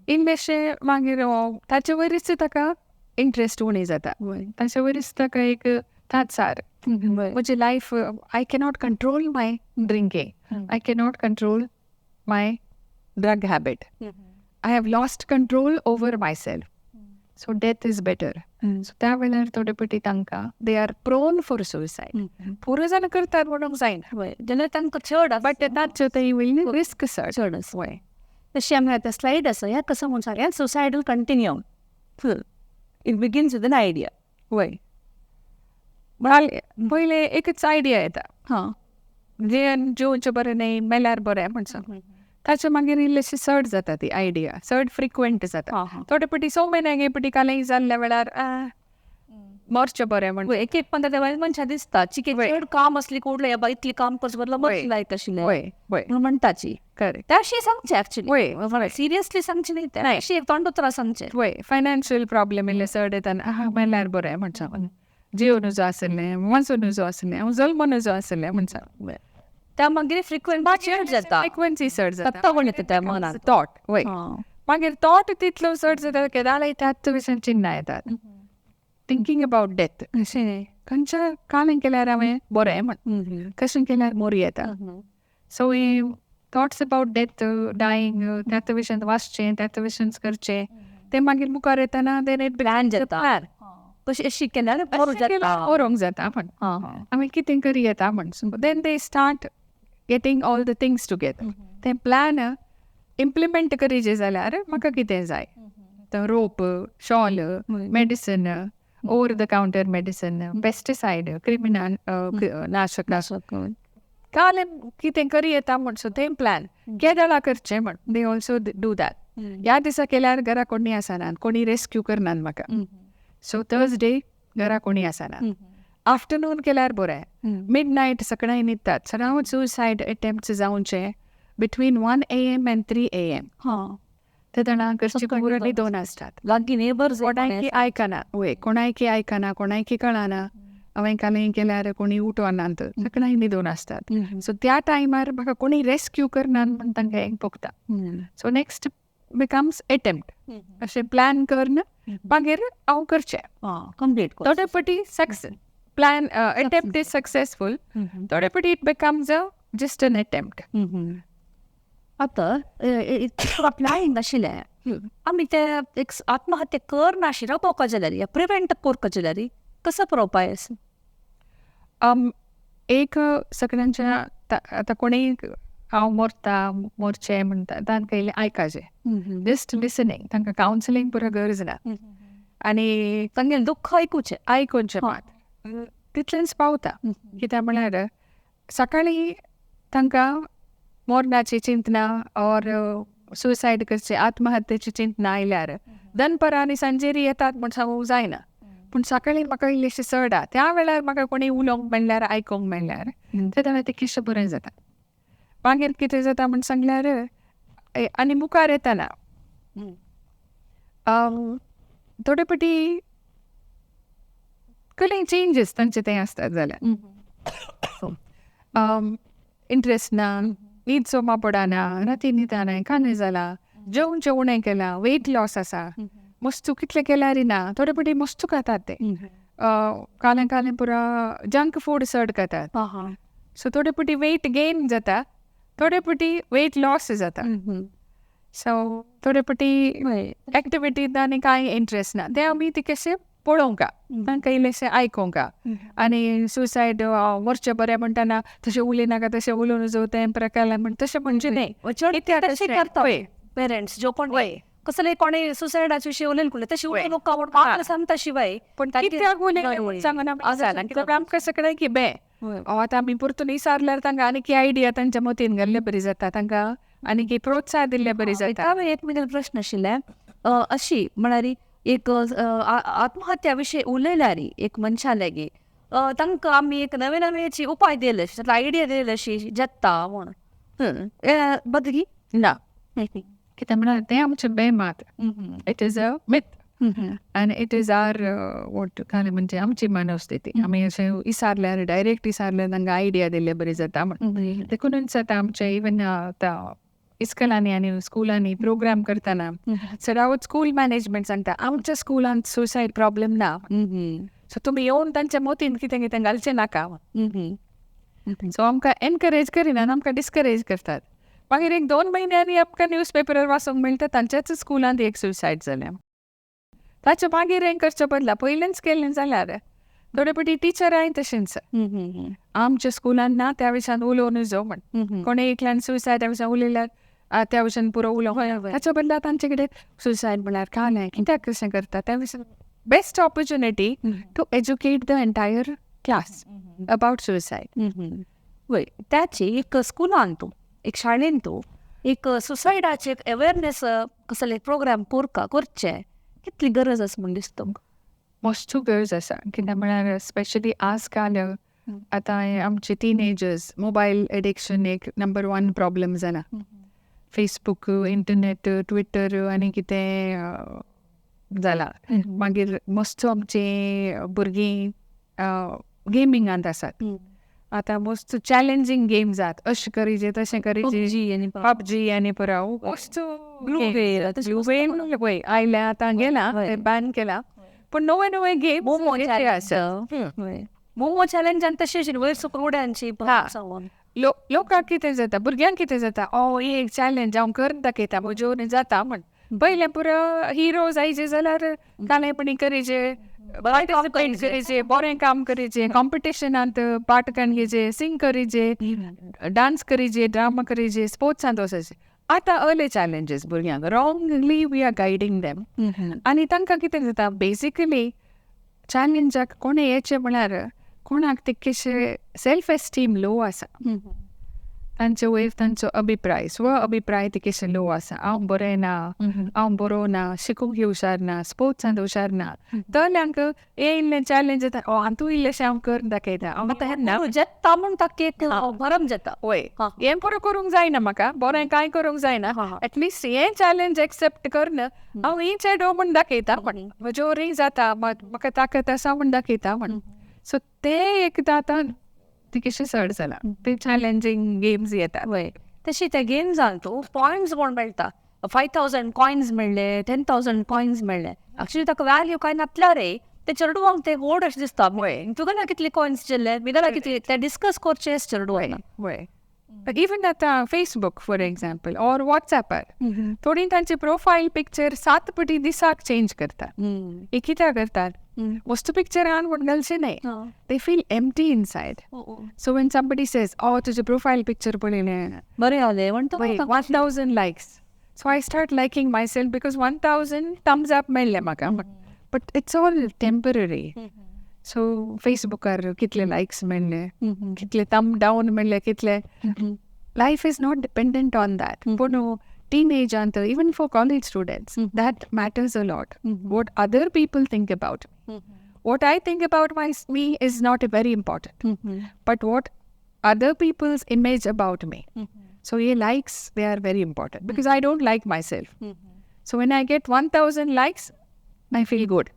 इल्लेशें मागीर ताचे वयरूच ताका इंट्रस्ट उणी जाता, ताचे वयरूच ताका एक तात्सार म्हजी life, I cannot control my drinking, I cannot control my drug habit, I have lost control over myself, so death is better. So त्या वेळार थोडे फावटी तांकां they are prone for suicide. पुरो जाण करतात म्हणूंक जायना, जाल्यार तांकां चड, बट तांच्यो थंय वयली रिस्क चड चड आसा. तशें आमी आतां स्लायड आसा ह्या कसो म्हूण सांगया, suicidal continuum, it begins with an idea. वय म्हळ्यार पयलें एकच आयडिया येता, हां, जें जेवचें बरें न्हय, मेल्यार बरें म्हण सांग, ताचे मागीर इल्लेशें चड जाता ती आयडिया, चड फ्रिक्वंट जाता. थोडे फावटी 6 म्हयन्यांक एक फावटी कालय जाल्ल्या वेळार मरचें बरें म्हण एक एक पंदरा बायल मनशां दिसता चिके चड काम आसली कोडले बाबा इतली काम करचे बदला मरचें लायक आशिल्लें म्हणून म्हणटाची. करेक्ट, तशें सांगचें एक्चुअली, सिरियसली सांगचें न्ही तें, अशें एक तोंड उतरां सांगचें. वय फायनान्शियल प्रॉब्लम इल्लें चड येता, मेल्यार बरें म्हण सांगून, जीव नुजो आशिल्लें, वाचूं नुजो आशिल्लें, हांव जल्म नुजो आशिल्लें म्हण सांग, त्या मागीर फ्रिक्वन्सी चड जाता, फ्रिक्वन्सी चड जाता, सत्ता येता त्या मनांत थॉट. वय मागीर थॉट तितलो चड जाता केदाळाय त्याच विशयान चिन्नां येतात, थिंकींग अबावट डेथ, अशें खंयच्या कालें केल्यार हांवें बरें म्हण, कशें केल्यार मोरी येता. सो हे थॉट्स अबावट डेथ, डायींग, त्याच विशयान वाचचें, त्याच विशयान करचें, तें मागीर मुखार येतना then it plan जाता, कशें अशें केल्यार मरोंक जाता म्हण, आमी कितें करी येता म्हण. Then they start getting all the things together, तें प्लॅन इम्प्लिमेंट करीजे जाल्यार म्हाका कितें जाय, rope, shawl, medicine, over the counter medicine, pesticide, criminal नाशक, काल कितें करी येता म्हण. सो तें प्लॅन केदळा करचें म्हण, they also do that. ह्या दिसा केल्यार घरा कोणी आसना, कोणी रेस्क्यू करनात म्हाका, सो थर्सडे घरा कोणी आसना, आफ्टरनून केल्यार बरें, मिड नायट सकाळीं न्हिदतात, सदांच सुसायड एटेम्प्ट जावचे between 1 AM and 3 AM. हां, ते जाणा घरची पुरो न्हिदोन आसतात, लागीं नेबर्स कोणायकी आयकना, वय कोणायकी आयकना, कोणायकी कळना, हांवें कालें केल्यार कोणी उठोनात, सगळ्यांनी न्हिदोन आसतात. सो त्या टायमार म्हाका कोणी रेस्क्यू करनात म्हण तांकां एक भोगता. सो नेक्स्ट बिकम्स एटेम्प्ट, अशें प्लॅन करून मागीर हांव करचें कंप्लीट, थोडे फावटी success Plan attempt is successful थोडे फावटी it becomes a just an attempt. आतां प्लॅनिंग आशिल्लें आमी ते एक आत्महत्या करनाशी रावपाक जाल्यार या प्रिवेंट करपा जाल्यार कसो बरो उपाय आसा? एक सगळ्यांच्या आतां कोणीय हांव मरता मरचें म्हणटा तांकां इल्लें आयकाचें, जस्ट लिसनींग, तांकां कावन्सिलींग पुरो गरज ना आनी तांगेलें दुख्ख आयकुचें आयकुचें मात तितलेंच पावता. कित्याक म्हळ्यार सकाळीं तांकां मरणाची चिंतना ऑर सुसायड करचे आत्महत्येची चिंतना आयल्यार दनपरां आनी सांजेर येतात म्हण सांगूंक जायना, पूण सकाळीं म्हाका इल्लेशें चड आहा त्या वेळार म्हाका कोणी उलोवंक मेळ्ळ्यार आयकूंक मेळ्ळ्यार तेन्ना तें कितलें बरें जाता. मागीर कितें जाता म्हण सांगल्यार आनी मुखार येतना थोडे फावटी कसलेय चेंजीस तांचे तें आसतात जाल्यार इंट्रस्ट ना, न्हीद सोमा पडना, राती न्हिदना, कांय जाला, जेवण जेवणें केलां, वेट लॉस आसा, मस्तू कितलें केल्यार ना, थोडे फावटी मस्तू खातात ते, कालें कालें पुरा जंक फूड चड खातात, सो थोडे फावटी वेट गेन जाता, थोडे फावटी वेट लॉस जाता, सो थोडे फावटी एक्टिविटींत आनी कांय इंट्रस्ट ना, तें आमी तितकेशें पळोवंका, तांकां इल्लेशें आयकोंका. आनी सुसायड मरचें बरें म्हणटना तशें उलयनाका, तशें उलोवन जो तें प्रकार म्हण तशें म्हणजे न्हय, तशें करता पेरंट्स जो कोण कसले कोणे सुसायडाचे विशीं उलयले तशें उलोवंक नाका सांगता शिवाय, पूण कित्याक उलयलें सांगना कित्याक आमकां सगळें की बे आतां आमी परतून विचारल्यार तांकां आनी की आयडिया तांच्या मतीन घाल्ले बरी जाता, तांकां आनी की प्रोत्साहन दिल्ले बरी जाता. एक म्हगेलो प्रश्न आशिल्लें अशी म्हळ्यार एक आत्महत्या विशीं उलयल्यार एक मनशा लागीं तांकां आमी एक नवे नवेची उपाय दिले अशी आयडिया दिले अशी जाता म्हूण बदली ना, कित्याक म्हळ्यार तें आमचें बें मात, it is a myth आनी it is our what काय म्हणजे आमची मनस्थिती, आमी अशें विचारल्यार डायरेक्ट विचारल्यार तांकां आयडिया दिल्ले बरी जाता म्हण. देखूनच आतां आमचें इवन आतां इस्कलांनी आनी स्कुलांनी प्रोग्राम करतना चडावत स्कूल मॅनेजमेंट सांगता आमच्या स्कुलांत सुसायड प्रॉब्लेम ना, सो तुमी येवन तांच्या मतीन कितें कितें घालचें नाका, सो आमकां एनकरेज करिना आनी आमकां डिस्करेज करतात. मागीर एक 2 म्हयन्यांनी आमकां न्यूज पेपरार वाचूंक मेळटा तांच्याच स्कुलांत एक सुसायड जालें. ताच्या मागीर हें करचें बदला पयलेंच केल्लें जाल्यार थोडे फावटी टिचरांय तशेंच आमच्या स्कुलांत ना त्या विशयान उलोवन जो म्हण कोणें एकल्यान सुसायड त्या विशयान उलयल्यार त्या विशयान पुरो उलोवंक, ताच्या बदला तांचे कडेन सुसायड म्हळ्यार काय कित्याक कशें करता त्या विशयान best opportunity to educate the entire class about suicide. वय त्याची एक स्कुलान तूं एक शाळेन तूं एक सुसायडाचे एक अवेरनेस कसले प्रोग्राम करका करचे कितली गरज आसा म्हूण दिसता तुमकां? मस्तू गरज आसा, कित्याक म्हळ्यार स्पेशली आज काल आतां आमचे टिनेजर्स मोबायल एडिक्शन एक नंबर 1 प्रॉब्लम जाला, फेसबूक, इंटरनेट, ट्विटर आनी कितें जाला, मागीर मस्त आमचे भुरगीं गेमिंगांत आसात, आतां मस्त चॅलेंजींग गेम जात, अशें करीजे तशें करीजे, पबजी आनी पुरो मस्त ब्लू व्हेल वय आयल्या आतां गेला बॅन केला, पूण नवे नवे गेम आसा, मोमो चॅलेंज आनी तशें वयर सुकून उड्यांची लोकांक कितें जाता, भुरग्यांक कितें जाता, ओ एक चॅलेंज हांव करून दाखयता म्हज्यो जाता म्हण, पयलें पुरो हिरो जायचे जाल्यार कालेपणी करीचे, पार्टिसिपेट करीचे, बरें काम करीचे, कॉम्पिटिशनांत पार्ट घेचे, सिंग करीचे, डांस करीचे, ड्रामा करीचे, स्पोर्ट्सांत वचचे. आतां अर्ली चॅलेंजीस भुरग्यांक wrongly we are guiding them, आनी तांकां कितें जाता बेसिकली चॅलेंजाक कोणें येचें म्हळ्यार कोणाक तितकेशे सेल्फ एस्टीम लो आसा, तांचे वयर तांचो अभिप्राय स्व अभिप्राय तितकेशे लो आसा, हांव बरें ना, हांव बरो ना, शिकूंक हुशार ना, स्पोर्ट्सांत हुशार ना, तल्यांक हें इल्लें चॅलेंज येता, ओ हातूं इल्लेशें हांव करून दाखयता, हांव जेता म्हूण ताका एक भरम जाता, वय हें बरें करूंक जायना म्हाका, बरें कांय करूंक जायना, एटलिस्ट हें चॅलेंज एक्सेप्ट करून हांव ही चेडो म्हूण दाखयता म्हण, म्हज्या वरी जाता, म्हाका ताकत आसा म्हूण दाखयता म्हण. सो ते एकदां आतां तितकेशें चड जालां, ते चॅलेंजींग गेम्स येतात. वय तशी त्या गेम्सान तूं पॉयंट्स कोण मेळटा, 5000 कॉयन्स मेळ्ळे, 10,000 कॉयन्स मेळ्ळे, एक्चुली ताका व्हॅल्यू कांय नासल्यार रे ते चेडवांक ते व्हड अशें दिसता, तुगेल्या कितले कॉयन्स जेल्ले, मिगेल्या कितले, ते डिस्कस करचे चेडवांक. वय, इवन आतां फेसबूक फॉर एग्जाम्पल ऑर वॉट्सॅपार थोडीं तांचे प्रोफायल पिक्चर 7 पटी दिसाक चेंज करतात. हे कित्याक करतात? वस्तू पिक्चर आन म्हूण घालचें न्हय, they feel empty inside. So when somebody says, oh तुजें प्रोफायल पिक्चर पळयलें, बरें जालें म्हणटा, 1000 likes, so I start liking myself because 1000 thumbs up मेळ्ळें म्हाका, but it's all temporary. So फेसबुकार कितले लायक्स मेळ्ळे, कितले थंब डावन मेळ्ळे, कितले, life is not dependent on that. पूण टीनेजांत, even for college students, that matters a lot, what other people think about. What I think about me is not very important, but what other people's image about me. So hey likes, they are very important because I don't like myself. So when I get 1000 likes, I feel good.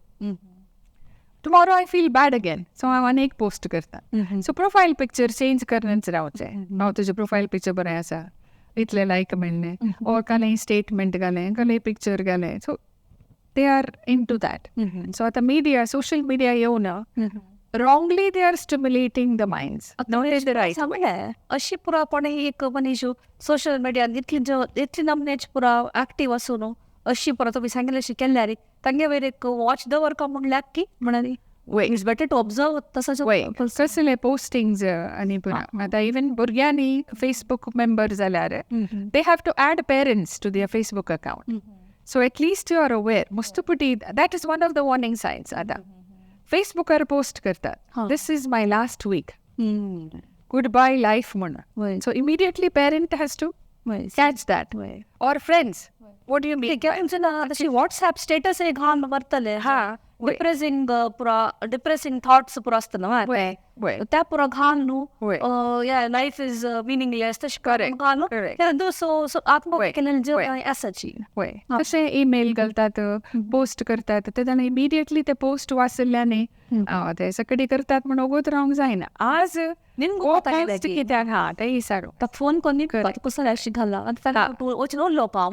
Tomorrow I feel bad again. So हांव आनी एक पोस्ट करता. सो प्रोफायल पिक्चर चेंज करनच रावचें. हांव तुजें प्रोफायल पिक्चर बरें आसा, इतले लायक मेळ्ळे, ऑर कालें स्टेटमेंट घालें, कालें पिक्चर घालें. So they are into that. So आतां मिडिया, सोशल मिडिया येवन wrongly they are stimulating the minds. सांगलें अशी पुरा कोणी एक मनीस सोशल मिडियान इतली इतली नमनेच पुरा एक्टीव आसूं न्हू, अशी पुरा तुमी सांगिल्लें अशी केल्यार तांगे वयर एक वॉच दवरका म्हणल्यार की म्हणाली it's better to observe तसो. कसले पोस्टिंग्स आनी पुरा आतां इवन भुरग्यांनी फेसबूक मेंबर जाल्यार they have to add parents to their Facebook account. So at least you are aware. मुस्तुपटी that is one of the warning signs. आतां फेसबुकार पोस्ट करतात, this is my last week, good bye life म्हणून. So immediately parent has to catch that, or friends, what do you mean? तशी व्हॉट्सॲप स्टेटस एक घालून व्हरतले, डिप्रेसिंग पुरा, डिप्रेसिंग थॉट्स पुरा आसता न्हू, त्या पुरा घाल न्हू, लायफ is मिनिंगलेस तशें घालून सो आत्महत्या केलें जे आसाची. तशें ईमेल घालतात, पोस्ट करतात, ते जाणां इमिडिएटली ते पोस्ट वाचल्ल्यानी ते सगळी करतात म्हण ओगोत रावंक जायना. आज कित्याक हा तें विचारू फोन करून कसो अशी घाला आनी वचून उलोवपा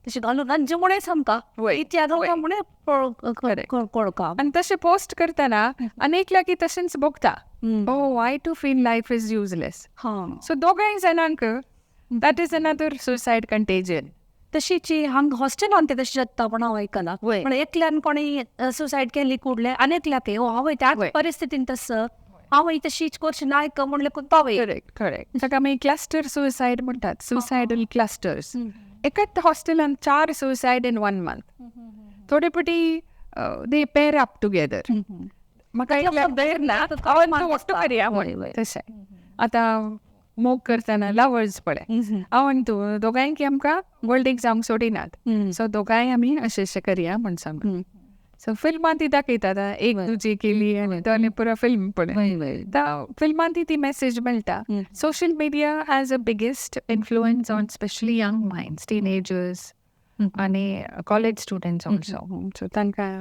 तशें घालून रांदचे मुळे सामका मुळे कळका. आनी तशें पोस्ट करतना आनी एकल्या की तशेंच भोगता, oh I too feel life is useless. So दोगांय जाणांक that is another suicide contagion. तशीच हांगा हॉस्टेलान ते तशें जाता म्हण हांव आयकलां. पण एकल्यान कोणी सुसायड केली कुडलें आनी एकल्याक हांवय त्याच परिस्थितीन तसो हांवय तशीच करची नायक म्हणलें पावय. Correct correct. ताका आमी क्लस्टर सुसायड म्हणटात, सुसायडल क्लस्टर्स. एकाच हॉस्टेलान 4 सुसायड इन 1 मंथ. थोडे पटी दे पेर अप टुगेदर. म्हाका तशें आतां मोग करतना लवर्स पळय, हांव आनी तूं दोगांय की आमकां वर्ल्ड जावंक सोडिनात, सो दोगांय आमी अशें अशें करया म्हण सांगून. सो फिल्मान ती दाखयतात, एक तुजी केली आनी तो आनी पुरो फिल्म पळय, फिल्मान ती मॅसेज मेळटा. Social media has a biggest influence on specially young minds, teenagers आनी कॉलेज स्टुडंट्स ऑल्सो. सो तांकां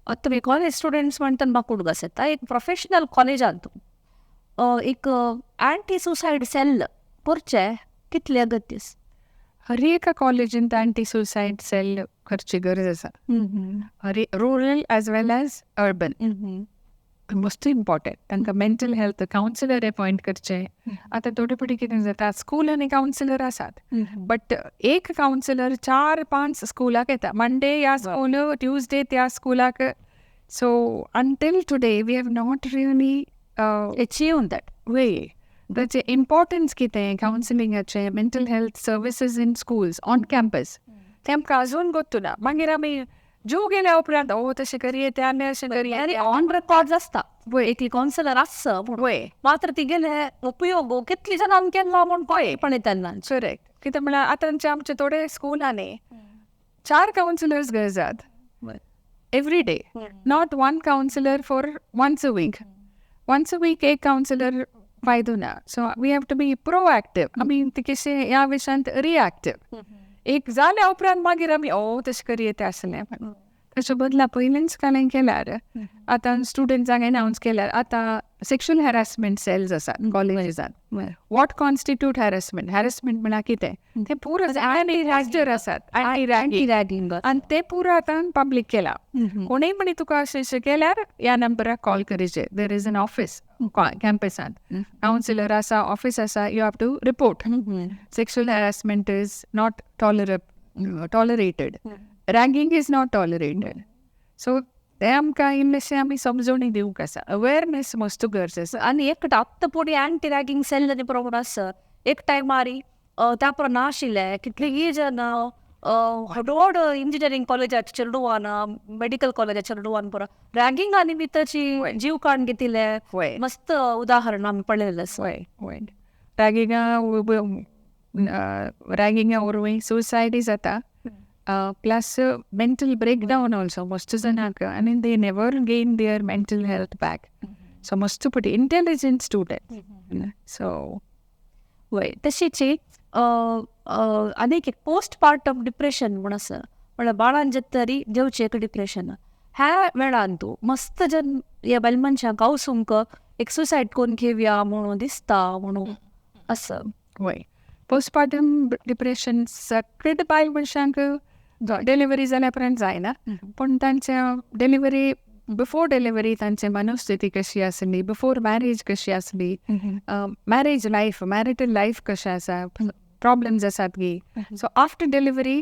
आतां तुमी कॉलेज स्टुडंट्स म्हणटा म्हाका उडगास येता, एक प्रोफेशनल कॉलेजांत एक एंटी सुसायड सेल करचें कितले अगत्य? हर एका कॉलेजींत एंटी सुसायड सेल करची गरज आसा, हर rural as well as urban. Most important तांकां मेंटल हेल्थ कावन्सिलर अपॉयंट करचे. आतां थोडे पटी कितें जाता, स्कूल आनी कावन्सिलर आसात, बट एक कावन्सिलर 4-5 स्कुलाक येता, मंडे ह्या स्कूल, ट्युजडे त्या स्कुलाक. So until today we have not really achieve that way. ताचें इम्पॉर्टन्स कितें कावन्सिलिंगाचें, mental health services in schools on campus, तें आमकां अजून गोत्तू ना. मागीर आमी जीव गेल्या उपरांत ओ तशें करये तें आनी अशें करये, आनी ऑन रेकॉर्ड आसता एकली कावन्सिलर आसता वय, मात्र तिगेले उपयोग कितले जाणांक केला म्हूण पळय पण तेन्ना. करेक्ट. कितें म्हळ्यार आतांचे आमचे थोडे स्कुलांनी 4 councillors Garjat every day, not 1 counsellor for once a week. Once a week एक कावन्सिलर फायदो ना. So we have to be proactive. आमी कशें ह्या विशयांत रिएक्टीव, एक जाल्या उपरांत मागीर आमी ओ तशें करये तें आसलें. ताच्या बदला पयलींच कांय केल्यार, आतां स्टुडंट्सांक एनावन्स केल्यार, आतां सेक्शुअल हॅरासमेंट सेल्स आसात कॉलेजीसान. What constitute harassment, harassment म्हळ्यार कितें तें पुरो रॅगिंग आसात, अँटी रॅगिंग. आनी तें पुरो आतां पब्लीक केलां. कोणूय म्हणी तुका अशें अशें केल्यार ह्या नंबराक कॉल करचें. There is an office कॅम्पसांत, कावन्सिलर आसा, ऑफीस आसा, you have to report. Sexual harassment is not tolerated, ragging is not tolerated. So ते आमकां इल्लेशें आमी समजवणी दिवंक आसा, अवेरनेस मस्त गरज आसा. आनी एक आत्तां पुणी अँटी रॅगिंग सेल आनी प्रमाण आसा. एक टायमार त्या पुरो नाशिल्लें. कितलीं जन व्हड व्हड इंजिनियरींग कॉलेजाच्या चेडवान, मेडिकल कॉलेजाच्या चेडवान पुरो रॅगिंगा निमित्ताची जीव काडून घेतिल्ले मस्त उदाहरण आमी पळयलें आसा. वय वय रॅगिंगा रॅगिंगा वरवीं सुसायडय जाता, प्लस मेंटल ब्रेकडावन ऑल्सो मस्त जाणांक, आनी they never gain their mental health back. So मस्त पटी इंटेलिजंट स्टुडंट सो. वय, तशीच आनीक एक पोस्टपार्टम डिप्रेशन म्हूण आसा, म्हळ्यार बाळान जातरी जेवचें एक डिप्रेशन. ह्या वेळान तूं मस्त जन ह्या बायल मनशांक आवसूंक एक सुसायड करून घेवया म्हणून दिसता म्हणून आसा. वय, पोस्टपार्टम डिप्रेशन सगळे बायल मनशांक डिलिव्हरी जाल्या उपरांत जायना, पूण तांच्या डिलिव्हरी, बिफोर डिलिव्हरी तांची मनस्थिती कशी आसली, बिफोर मॅरेज कशी आसली, मॅरेज लायफ, मॅरिटल लायफ कशें आसा, प्रॉब्लम्स आसात गी. So after delivery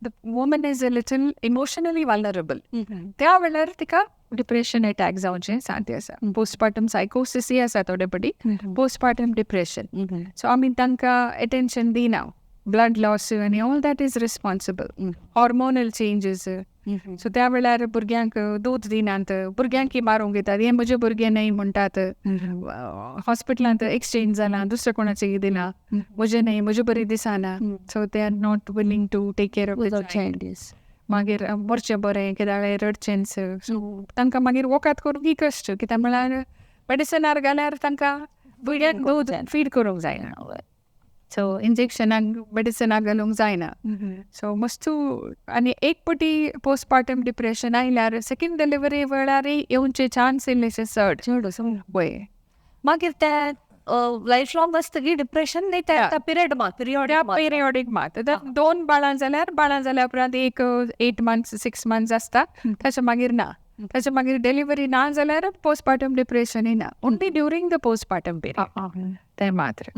the woman is a little emotionally vulnerable. त्या वेळार तिका डिप्रेशन अटॅक जावचें साध्य आसा. पोस्टपार्टम सायकोसिसूय आसा थोडे पटी, पोस्टपार्टम डिप्रेशन. सो आमी तांकां एटेन्शन दिना. ब्लड लॉस आनी all that is responsible, hormonal changes. So त्या वेळार भुरग्यांक दूद दिनात, भुरग्यांक मारूंक घेतात, हें म्हजें भुरगें न्हय म्हणटात, हॉस्पिटलांत एक्सचेंज जालां, दुसऱ्या कोणाचें दिलां, म्हजें न्हय, म्हजें बरें दिसना. So they are not willing to take care of the child. मागीर मरचें बरें कित्याक रडचेंच. सो तांकां मागीर वखद करूंक कश्ट, कित्याक म्हळ्यार मेडिसिनार घाल्यार तांकां भुरग्यांक दूद फीड करूंक जायना. सो इंजेक्शनाक मेडिसिनाक घालूंक जायना. सो मस्तू आनी एक पटी पोस्टपार्टम डिप्रेशन आयल्यार सेकंड डिलिव्हरी वेळारय येवचे चान्स इल्लेशे चड. चड आसा. वय. मागीर ते लायफ लॉंग आसता की डिप्रेशन न्ही, त्या पिरियड मात पिरियड पिरियडीक मात दोन बाळां जाल्यार, बाळां जाल्या उपरांत एक 8 मंथ्स, 6 मंथ्स आसता, ताच्या मागीर ना. ताच्या मागीर डिलिव्हरी ना जाल्यार पोस्टपार्टम डिप्रेशनय ना, only during the postpartum period तें मात्र.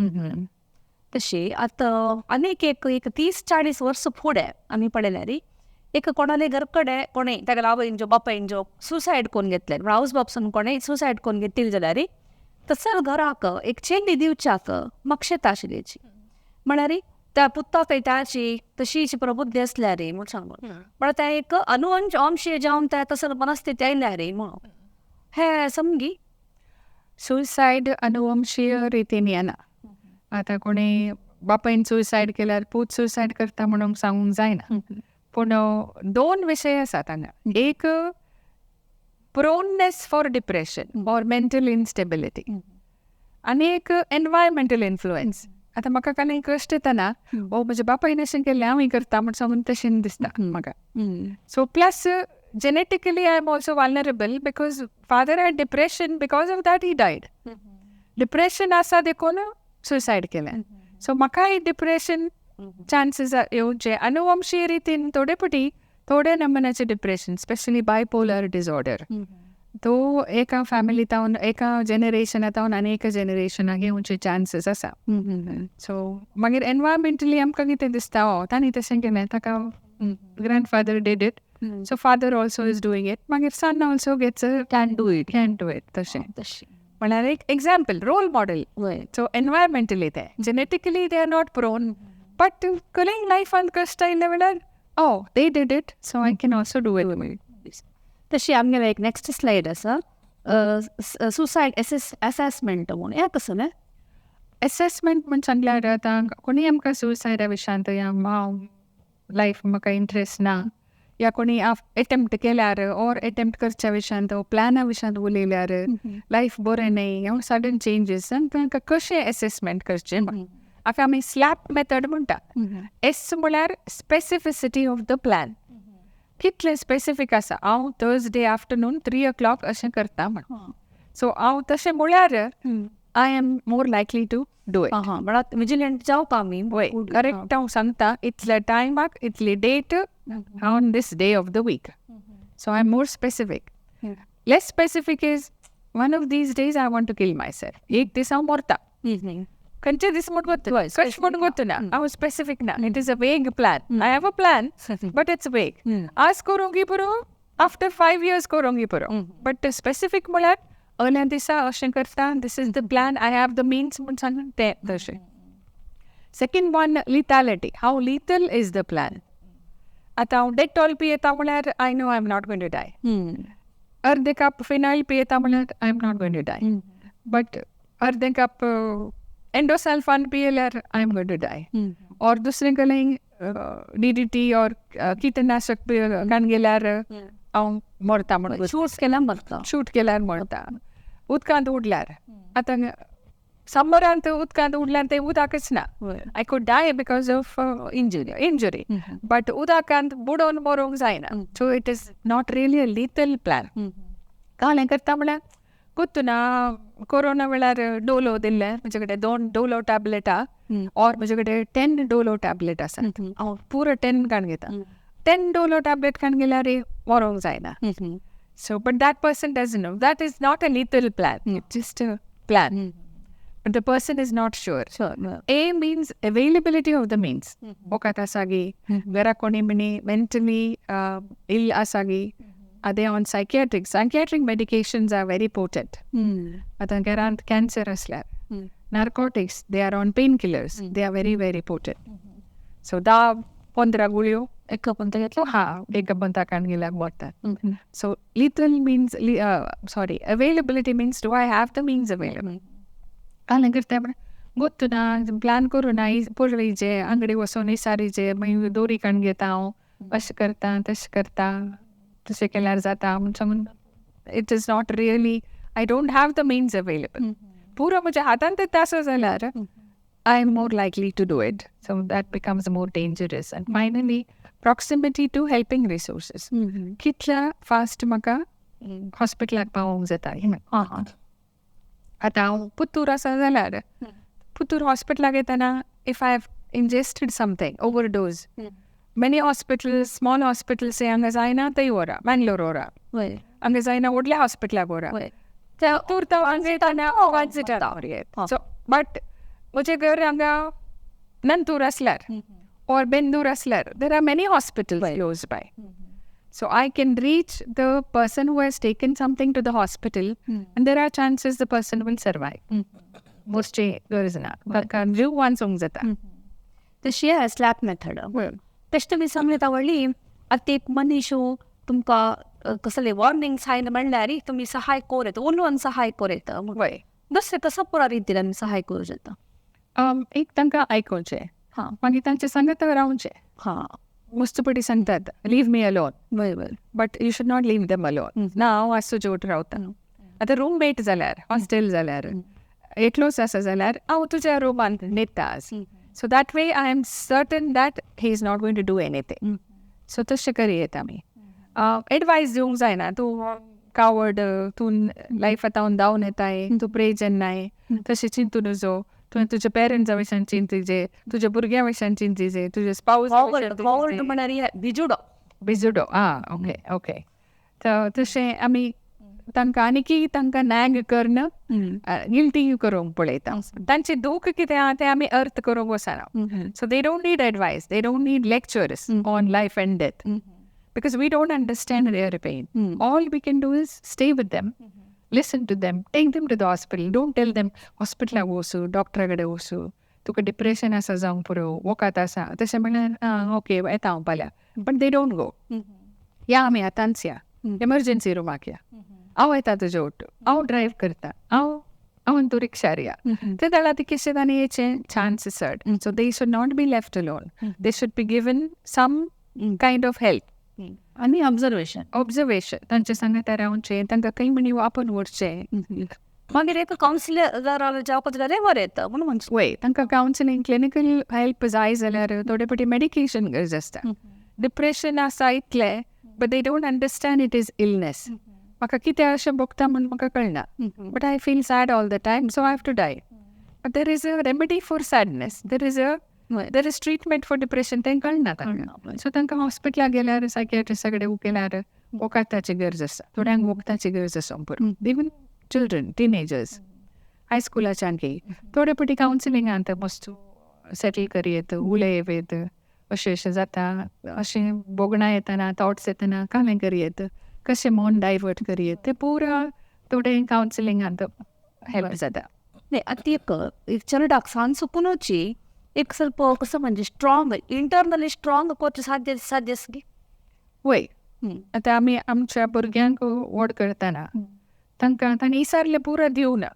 तशी आतां आनीक एक एक 30-40 वर्सां फुडें आमी पळयल्यार एक कोणाले घर कडेन कोणें तागेलो आवयन बापायन सुसायड करून घेतले, आवय बापसून कोणें सुसायड करून घेतिल्लें जाल्यार तसो घराक एक चेंडी दिवच्याक मागशेता आशिल्ली. म्हळ्यार त्या पुताकय ताची तशीच प्रबुद्धी आसल्यार म्हूण सांगून, म्हळ्यार तें एक अनुवंश वंशीय जावन त्या तसो मनस्थिती आयल्या रे म्हणून हें समगी. सुसायड अनुवंशीय रितीन येना. आतां कोणी बापायन सुसायड केल्यार पूत सुसायड करता म्हणून सांगूंक जायना. पूण दोन विशय आसात हांगा. एक proneness for depression or mental instability आनी एक एनवायरमेंटल इन्फ्लुएन्स. आतां म्हाका काल कश्ट येतना, ओ म्हज्या बापायन अशें केल्लें, हांवूय करता म्हण सांगून तशें दिसता म्हाका. So plus genetically I am also vulnerable because father had depression, because of that he died. Depression आसा देखून सुसायड केलें. सो म्हाकाय डिप्रेशन चान्सीस येवचे अनुवंशीय रितीन. थोडे पटी थोड्या नमुन्याचे डिप्रेशन, स्पेशली बायपोलर डिसऑर्डर, तो एका फॅमिली तावन, एका जनरेशना तावन आनी एका जनरेशनाक येवचे चान्सीस आसा. सो मागीर एनवायरमेंटली आमकां कितें दिसता, ओ तांणी तशें केलें, ताका grandfather did it, so father also is doing it, मागीर son also gets can do it. Can do it तशें. तशें. म्हळ्यार एक example, role model. So environmentally ते, genetically they are not prone, but खंय लायफान कश्ट आयिल्ल्या वेळार, oh, they did it, so I can also do it. तशी आमगेले एक नेक्स्ट स्लायड आसा, सुसायड एसेसमेंट म्हणून. हें कसलें? एसेसमेंट म्हण सांगल्यार आतां कोणीय आमकां सुसायडा विशयांत या हांव लायफ म्हाका इंट्रस्ट ना, या कोणी एटेम्प्ट केल्यार ऑर एटेम्प्ट करच्या विशयांत, प्लॅना विशयांत उलयल्यार, लायफ बरें न्हय, हांव सडन चेंजीस, तांकां कशें एसेसमेंट करचें, हाका आमी स्लॅप मेथड म्हणटा. एस म्हळ्यार स्पेसिफिसिटी ऑफ the plan. कितलें स्पेसिफीक आसा, हांव थर्सडे आफ्टरनून 3 o'clock अशें करता म्हण. सो हांव तशें म्हळ्यार I am more likely to do it. हां, म्हळ्यार विजिलंट जावपा आमी. वय, करेक्ट. हांव सांगता इतल्या टायमाक, इतली date, on this day of the week. So I am more specific. Less specific is, one of these days I want to kill myself. एक दीस हांव मरता, खंयचे दीस म्हण गोत्तु, कशें म्हण गोत्तु ना. हांव स्पेसिफीक ना. It is a vague plan. I have a plan, but it's vague. आज करूंक पुरो, आफ्टर 5 इयर्स करूंक पुरो. बट स्पेसिफीक म्हळ्यार अल्या दिसा अशें करता, this is the plan, I have the means म्हूण सांगून तें तशें. Second one, lethality. How lethal is the plan? आतां हांव डेटॉल पियेता म्हळ्यार I know I am not going to die. अर्दे कप फिनायल पियेता म्हळ्यार I am not going to die, but अर्दे कप एंडोसल्फान पियेल्यार I am going to die. और दुसरें कडेन डीडीटी और कीटनाशक कान गेल्यार हांव मरता म्हणून. शूट केल्यार मरता. शूट केल्यार मरता. उदकांत उडल्यार, आतां समरांत उदकांत उडल्यार तें उदकच ना. I could die because of injury. Injury, but उदकांत बुडोवन मरोंक जायना. So it is not really a lethal plan. कालें करता म्हळ्यार गोत्तु ना, कोरोना वेळार डोलो दिल्ले, म्हजे कडेन दोन डोलो टॅबलेट आ और म्हजे कडेन 10 डोलो टॅबलेट आसा, हांव पुरो 10 काण घेता. 10 डोलो टॅबलेट काण गेल्यार मरोंक जायना. So, but that person doesn't know. That is not a lethal plan. It's just a plan. But the person is not sure. A means availability of the means. वखद आसागी, घरा कोणी म्हणी mentally ill आसागी, are they on psychiatric? Psychiatric medications are very potent. आतां घरांत कॅन्सर आसल्यार, narcotics, they are on painkillers, they are very, very potent. So 10-15 गुळयो एका पंत घेतलो. हा, एका पंताकान गेल्यार मरतात. So lethal means, sorry, availability means, do I have the means available? कालें करता गोत्तु ना, प्लॅन करूं ना, पळयचे अंगडी वचोन इसारीचे, मागीर दोरी काडून घेता हांव, अशें करता, तशें करता, तशें केल्यार जाता म्हूण सांगून. It is not really, I don't have the means available. पुरो म्हज्या हातांत आसा जाल्यार I am more likely to do it. So that becomes more dangerous. And finally, proximity to helping resources. कितल्या फास्ट म्हाका हॉस्पिटलाक पावोवंक जाता. हां आतां हांव पुत्तूर आसा जाल्यार पुत्तूर हॉस्पिटलाक येतना, if I have ingested something, overdose, many hospitals, small hospitals हांगा जायना, थंय व्हरा, मँगलोर व्हरा. हांगा जायना, व्हडल्या हॉस्पिटलाक व्हरा. पुत्तूर तर हांगा येतना. सो बट म्हजें घर हांगा नंतूर आसल्यार or Bendur आसल्यार, there are many hospitals close by. So I can reach the person who has taken something to the hospital and there are chances the person will survive. Mostly गरज ना, ताका जीव वांचोवंक जाता. तशी स्लॅप मेथड. तशें तुमी सांगलें आवडली. आतां एक मनीस तुमकां कसले वॉर्निंग सायन म्हणल्यार तुमी सहाय कोर येता, उलोवन सहाय कोर येता. दुसरें कसो पुरा रितीन आमी सहाय करूं जाता? एक तांकां आयकोवचें, मागीर तांचे सांगत रावचें. मस्तपटी सांगतात, "Leave me alone." बरोबर But you should not leave them alone. ना, हांव आस तुजे वटेन रावता. आतां रूममेट जाल्यार, हॉस्टेल जाल्यार, एकलोच आसा जाल्यार हांव तुज्या रुमान न्हिदता आज. So that way I am certain that he is not going to do anything. So तशें करयेत आमी. एडवायस दिवंक जायना, तूं कावर्ड, तूं लायफ आतां धांवन येताय, तूं प्रयोजन नाय, तशें चिंतू नजो, तुवें तुज्या पेरंट्सा विशीं चिंतिजे, तुज्या भुरग्यां विशीं चिंतिजे, तुज्या स्पावज. कॉवर्ड म्हळ्यार भिजुडो. भिजुडो. आं, ओके ओके तर तशें आमी तांकां आनीकी तांकां नॅग करून गिल्टी करूंक पळयता. तांचे दूख कितें आहा तें आमी अर्थ करूंक वचना. So they don't need advice, they don't need lectures on life and death, because we don't understand their pain. All we can do is stay with them, listen to them, take them to the hospital. Don't tell them, हॉस्पिटलाक वचू, डॉक्टरा कडेन वचू, तुका डिप्रेशन आसा जावंक पुरो, वखद आसा. तशें म्हणल्यार, आं ओके, येता हांव फाल्यां. But they don't go. या आमी आतांच या, एमर्जन्सी रुमाक या, हांव येता तुजे ओट्टू, हांव ड्रायव्ह करता, हांव हांव तूं रिक्षार या. ते जाल्यार ती कितें तांणी येचे चान्स चड. So they should not be left alone. They should be given some kind of help. आनी ऑब्जर्वेशन. ऑब्जर्वेशन, तांचे सांगाता रावचें, तांकां खंय म्हणी आपोवन व्हरचें. मागीर एक कावन्सिलर जावपाक जाल्यार बरें येता म्हणून म्हणचें. वय, तांकां कावन्सिलींग, क्लिनिकल हेल्प जाय जाल्यार थोडे फावटी मेडिकेशन गरज आसता. डिप्रेशन आसा इतलें But they don't understand it is illness. म्हाका कितें अशें भोगता म्हूण म्हाका कळना, but I feel sad all the time, so I have to die. But there is a remedy for sadness, there is treatment for depression. तें कळना तांकां. सो तांकां हॉस्पिटलाक गेल्यार, सायकियाट्रिस्टा कडेन केल्यार वखदाची गरज आसा, थोड्यांक वखदाची गरज आसा. इवन चिल्ड्रन, टिनेजर्स, हायस्कुलाच्यांकी थोडे पटी कावन्सिलिंगान मस्त सेटल करयेत, उलयत, अशें अशें जाता, अशें भोगणां येतना, थॉट्स येतना कालें करयेत, कशें मन डायवर्ट करयेत, ते पुरा थोडे कावन्सिलिंगान हेल्प जाता. नाही, आतां एक चेरडाक सान सुकुनूची एक ಸ್ವಲ್ಪ कसं म्हणजे स्ट्रॉंग, इंटरनली स्ट्रॉंग करचें साध्य साध्य आसा गे? वय, आतां आमी आमच्या भुरग्यांक व्हड करतना तांकां तांणी विचारलें पुरा दिवना.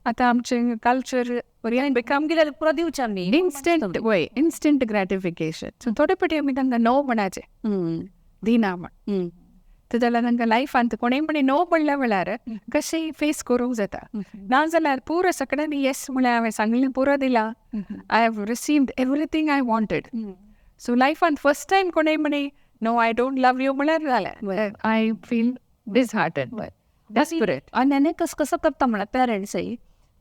आतां आमचें कल्चर बिकम कितें, पुरा दिवचें आमी. इन्स्टंट, वय, इन्स्टंट ग्रॅटिफिकेशन. सो थोडे फावटी आमी तांकां नो म्हणाचें, दिना म्हण. तर जाल्यार तांकां लायफांत कोणेय म्हणी नो म्हणल्या वेळार कशें फेस करूंक जाता. ना जाल्यार पुरो सगळ्यांनी येस म्हळ्यार हांवें सांगलें पुरो दिलां, I have received everything I wanted. So लायफांत फर्स्ट टायम कोणेय म्हणी no, I don't love you म्हळ्यार जालें, I feel disheartened, desperate. आनी आनी कसं कसं करता म्हळ्यार पेरंट्सय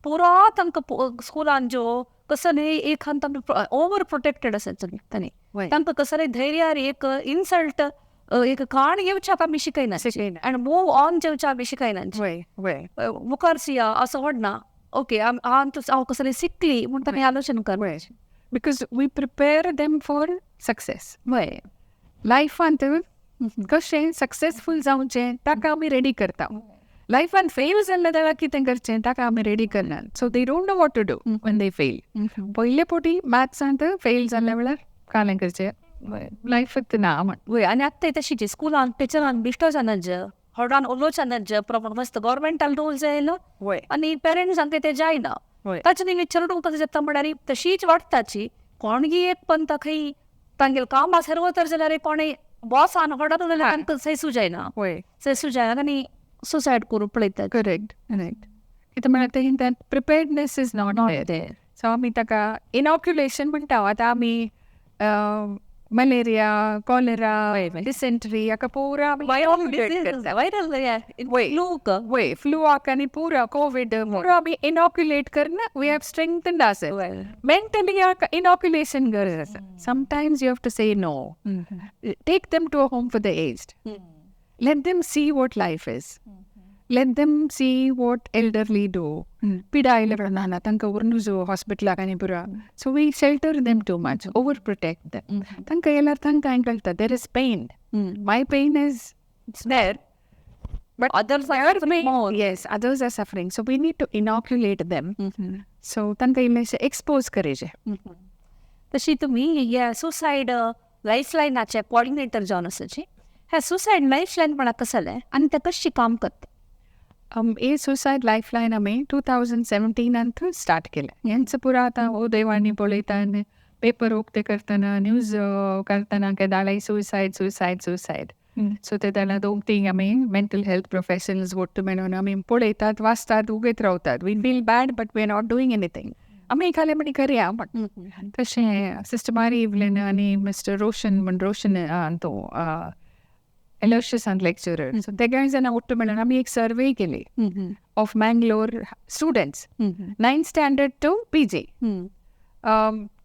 पुरा तांकां स्कुलान ज्यो कसं न्ही एक ओवर प्रोटेक्टेड आसा तांणी, तांकां कसलें धैर्यार एक इन्सल्ट, एक काण येवच्याक आमी शिकयना आनी मूव ऑन जेवच्या आमी शिकयना. मुखार सिया असो व्हडना, ओके हांव कसलें शिकली म्हूण तांणी आलोचन कर. Because we prepare them for success. वय. लायफांत कशें सक्सेसफूल जावचें ताका आमी रेडी करता. लायफान फेल जाल्लें जाल्यार कितें करचें ताका आमी रेडी करना. So they don't know what to do when they fail. पयले फावटी मॅथ्सांत फेल जाल्ल्या वेळार कालें करचें, लायफांत ना म्हण. वय, आनी आतां तशीच स्कुलान टिचरान बिश्टो जाणांज हॉडान उलोवच्या नज प्रमाण मस्त गव्हर्मेंटान रूल्स येयलो आनी पेरंट्सांक ते जायना. ताचे निमित्त चेडूं कशें जाता म्हळ्यार तशीच वाडटाची कोणगी एक पंता खंय तांगेले काम आसा वतर जाल्यार कोणें बॉसान हॉडान जाल्यार तांकां सैसू जायना, सैसू जायना आनी सुसायड करूंक पळयतात. Correct correct. कितें म्हळ्यार तें that preparedness is not there. So आमी ताका इनॉक्युलेशन म्हणटा. आतां आमी मलेरिया, कॉलेरा, डिसेंट्री हाका पुरा आमी वायरल वय, फ्लूआक आनी पुरा कोवीड पुरा आमी इनॉक्युलेट करना. We have strengthened ourselves. Mentally inoculation गरज आसा. Sometimes you have to say no. Take them to a home for the aged. Let them see what life is. Let them see what elderly do. पिडा आयल्या ना ना तांकां व्हरून हॉस्पिटलाक आनी पुरा. So we shelter them too much, over protect them. तांकां येयल्यार तांकां कळटा there is pain. My pain is there, but others are more. Yes, others are suffering. So we need to inoculate them. So तांकां इल्लेशें एक्सपोज करचें. तशी तुमी हे सुसायड लायफलायनाचे कोऑर्डिनेटर जावन आसाची, हे सुसायड लायफलायन म्हळ्यार कसलें आनी तें कशें काम करता? हे सुसायड लायफलायन आमी 2017 स्टार्ट केलें. हेंच पुरा आतां उदयवाणी पळयता, पेपर उक्ते करतना, न्यूज करतना केदाळाय सुसायड सुसायड सुसायड. सो ते जाल्यार दोन तीन आमी मेंटल हेल्थ प्रोफेशनल्स ಒಟ್ಟು मेळून आमी पळयतात, वाचतात, उगयत रावतात. We feel bad but we are not doing anything. आमी खाले म्हणी करया म्हण. तशें सिस्टर मारी इवलीन आनी मिस्टर रोशन म्हण, रोशन तो एलोशियसांत लेक्चरर, सो तेगांय जाणां ಒಟ್ಟು मेळून आमी एक सर्वे केली of Mangalore students, 9th standard to PG.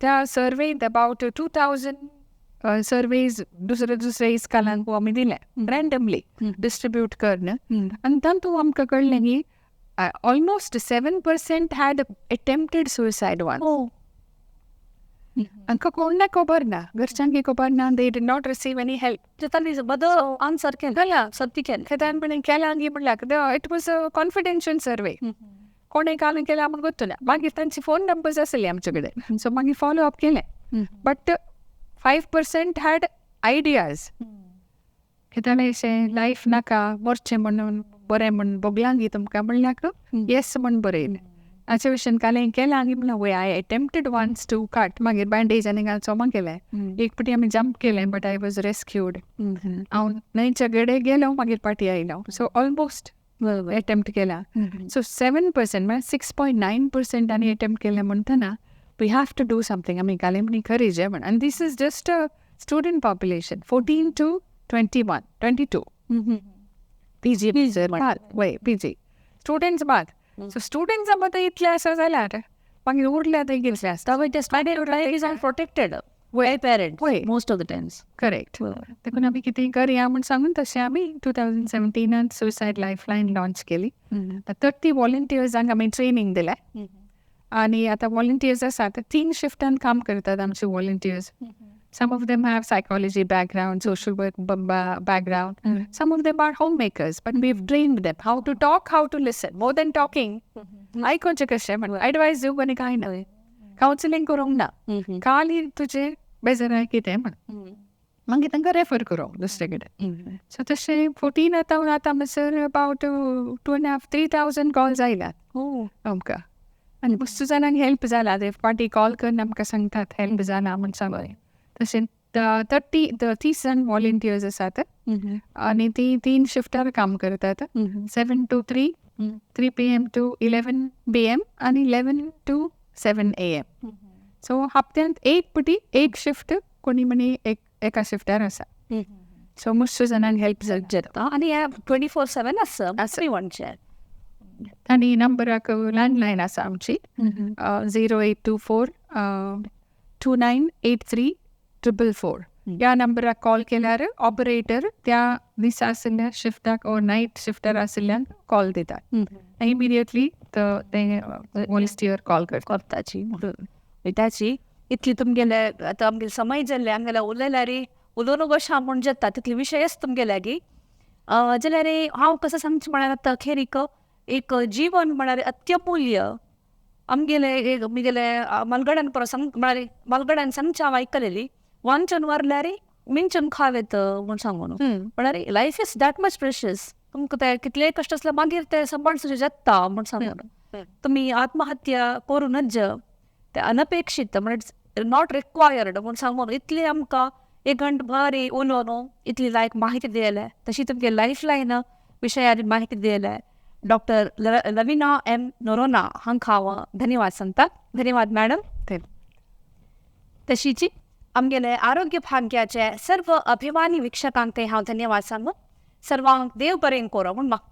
त्या सर्वेंत अबावट 2000 सर्वेज दुसरे दुसरे इस्कालांक आमी दिले, रँडमली डिस्ट्रिब्यूट करून. आनी तातूंत आमकां कळ्ळें की almost 7% had attempted suicide once. हांकां कोणाक खबर ना, घरच्यांक खबर ना, they did not receive any help. तांणी बदल आन्सर केलें, सत्य केलें. ताणें केलां गी म्हणल्यार it was a confidential survey. कोणें कालें केलां म्हूण गोत्तू ना. मागीर तांचे फोन नंबर्स आसले आमचे कडेन, सो मागीर फॉलो अप केलें. But 5% had ideas. कितें अशें लायफ नाका, मरचें म्हणून बरें म्हण भोगलां गी तुमकां म्हणल्यार येस म्हण बरयलें. हाचे भशेन कालें केलां गी म्हणल्यार वय, I attempted once to cut. मागीर बँडेज आनी घालून सोमा केलें. एक फावटी आमी जंप केलें बट I was rescued. हांव न्हंयच्या गडे गेलो, मागीर पाटी आयलो. सो ऑलमोस्ट एटेम्प्ट केला. सो 7% म्हळ्यार 6.9% आनी एटेम्प्ट केलें म्हणटना we have to do something. आमी कालें म्हणी खरी जेवण. आनी this is just a student population, 14 to 21 22 PG वय पीजी स्टुडंट्स बाद. सो स्टुडंट्सां मदें इतले आसा जाल्यार मागीर उरल्या ते कितले आसता. Life is protected by parents most of the times. Correct. देखून आमी कितें करया म्हूण सांगून तशें आमी 2017 सुसायड लायफ लायन लॉन्च केली. 30 वॉलंटियर्सांक आमी ट्रेनींग दिलें आनी आतां वॉलंटियर्स आसात, 3 शिफ्टान काम करतात आमचे volunteers. Some of them have psychology background, social work background. Some of them are homemakers, but we've trained them how to talk, how to listen. More than talking, आयकोचें कशें म्हण एडवायस दिवंक आनी कांय ना, कावन्सिलींग करूंक ना, खाली तुजें बेजाराय कितें म्हण मागीर तांकां रेफर करूंक दुसरे कडेन. सो तशें 14 आतां आतां म्हणसर about 2.5-3 thousand calls आयल्यात आमकां आनी मस्त जाणांक हेल्प जाला. ते फाटी कॉल करून आमकां सांगतात हेल्प जाला म्हूण सांगून. तशें 30 जाण वॉलंटियर्स आसात आनी ती 3 शिफ्टार काम करतात, 7 to 3, 3 p.m. to 11 p.m. आनी 11 to 7 a.m. So हप्त्यांत एक पटी एक शिफ्ट कोणी म्हणी एक एका शिफ्टार आसा. सो मस्त जाणांक हेल्प जाता आनी 24/7 आसा म्हणचे. आनी नंबराक लँडलायन आसा आमची, 0824 2983444. ह्या नंबराक कॉल केल्यार ऑपरेटर त्या दिसा आशिल्ल्या शिफ्टाक ओर नायट शिफ्टार आशिल्ल्यान कॉल दितात, इमिडिएटली ते वॉलंटियर कॉल करतात. करताची त्याची इतली तुमगेले आतां आमगेले समय जाल्ले आमगेले उलयल्यार उलोवन कशें म्हूण जाता तितले विशयच तुमगेले लागीं जाल्यार हांव कसो सांगचें म्हळ्यार आतां अखेरीक एक जीवन म्हळ्यार अत्यमूल्य. आमगेले एक म्हगेले मलगड्यान परस म्हळ्यार मलगड्यान सांगचें हांव आयकलेली, वांचून वारल्यार मिंचून खावेत म्हूण सांगून. म्हळ्यार life is that much precious. तुमकां ते कितलेय कश्ट आसल्यार मागीर ते सांबाळचें जाता म्हूण सांगून तुमी आत्महत्या करूं नज, ते अनपेक्षीत म्हळ्यार not required म्हूण सांगून. इतली आमकां एक घंट बरी उलोवन इतली लायक माहिती दिले, तशी तुमगे लायफ लायन विशयार माहिती दिले डॉक्टर लविना एम नोरोना हांकां हांव धन्यवाद सांगता. धन्यवाद मॅडम. तशीच आमगेले आरोग्य भाग्याचे सर्व अभिमानी वीक्षकांक हांव धन्यवाद सांगू. सर्वांक देव बरें करो म्हूण मागता.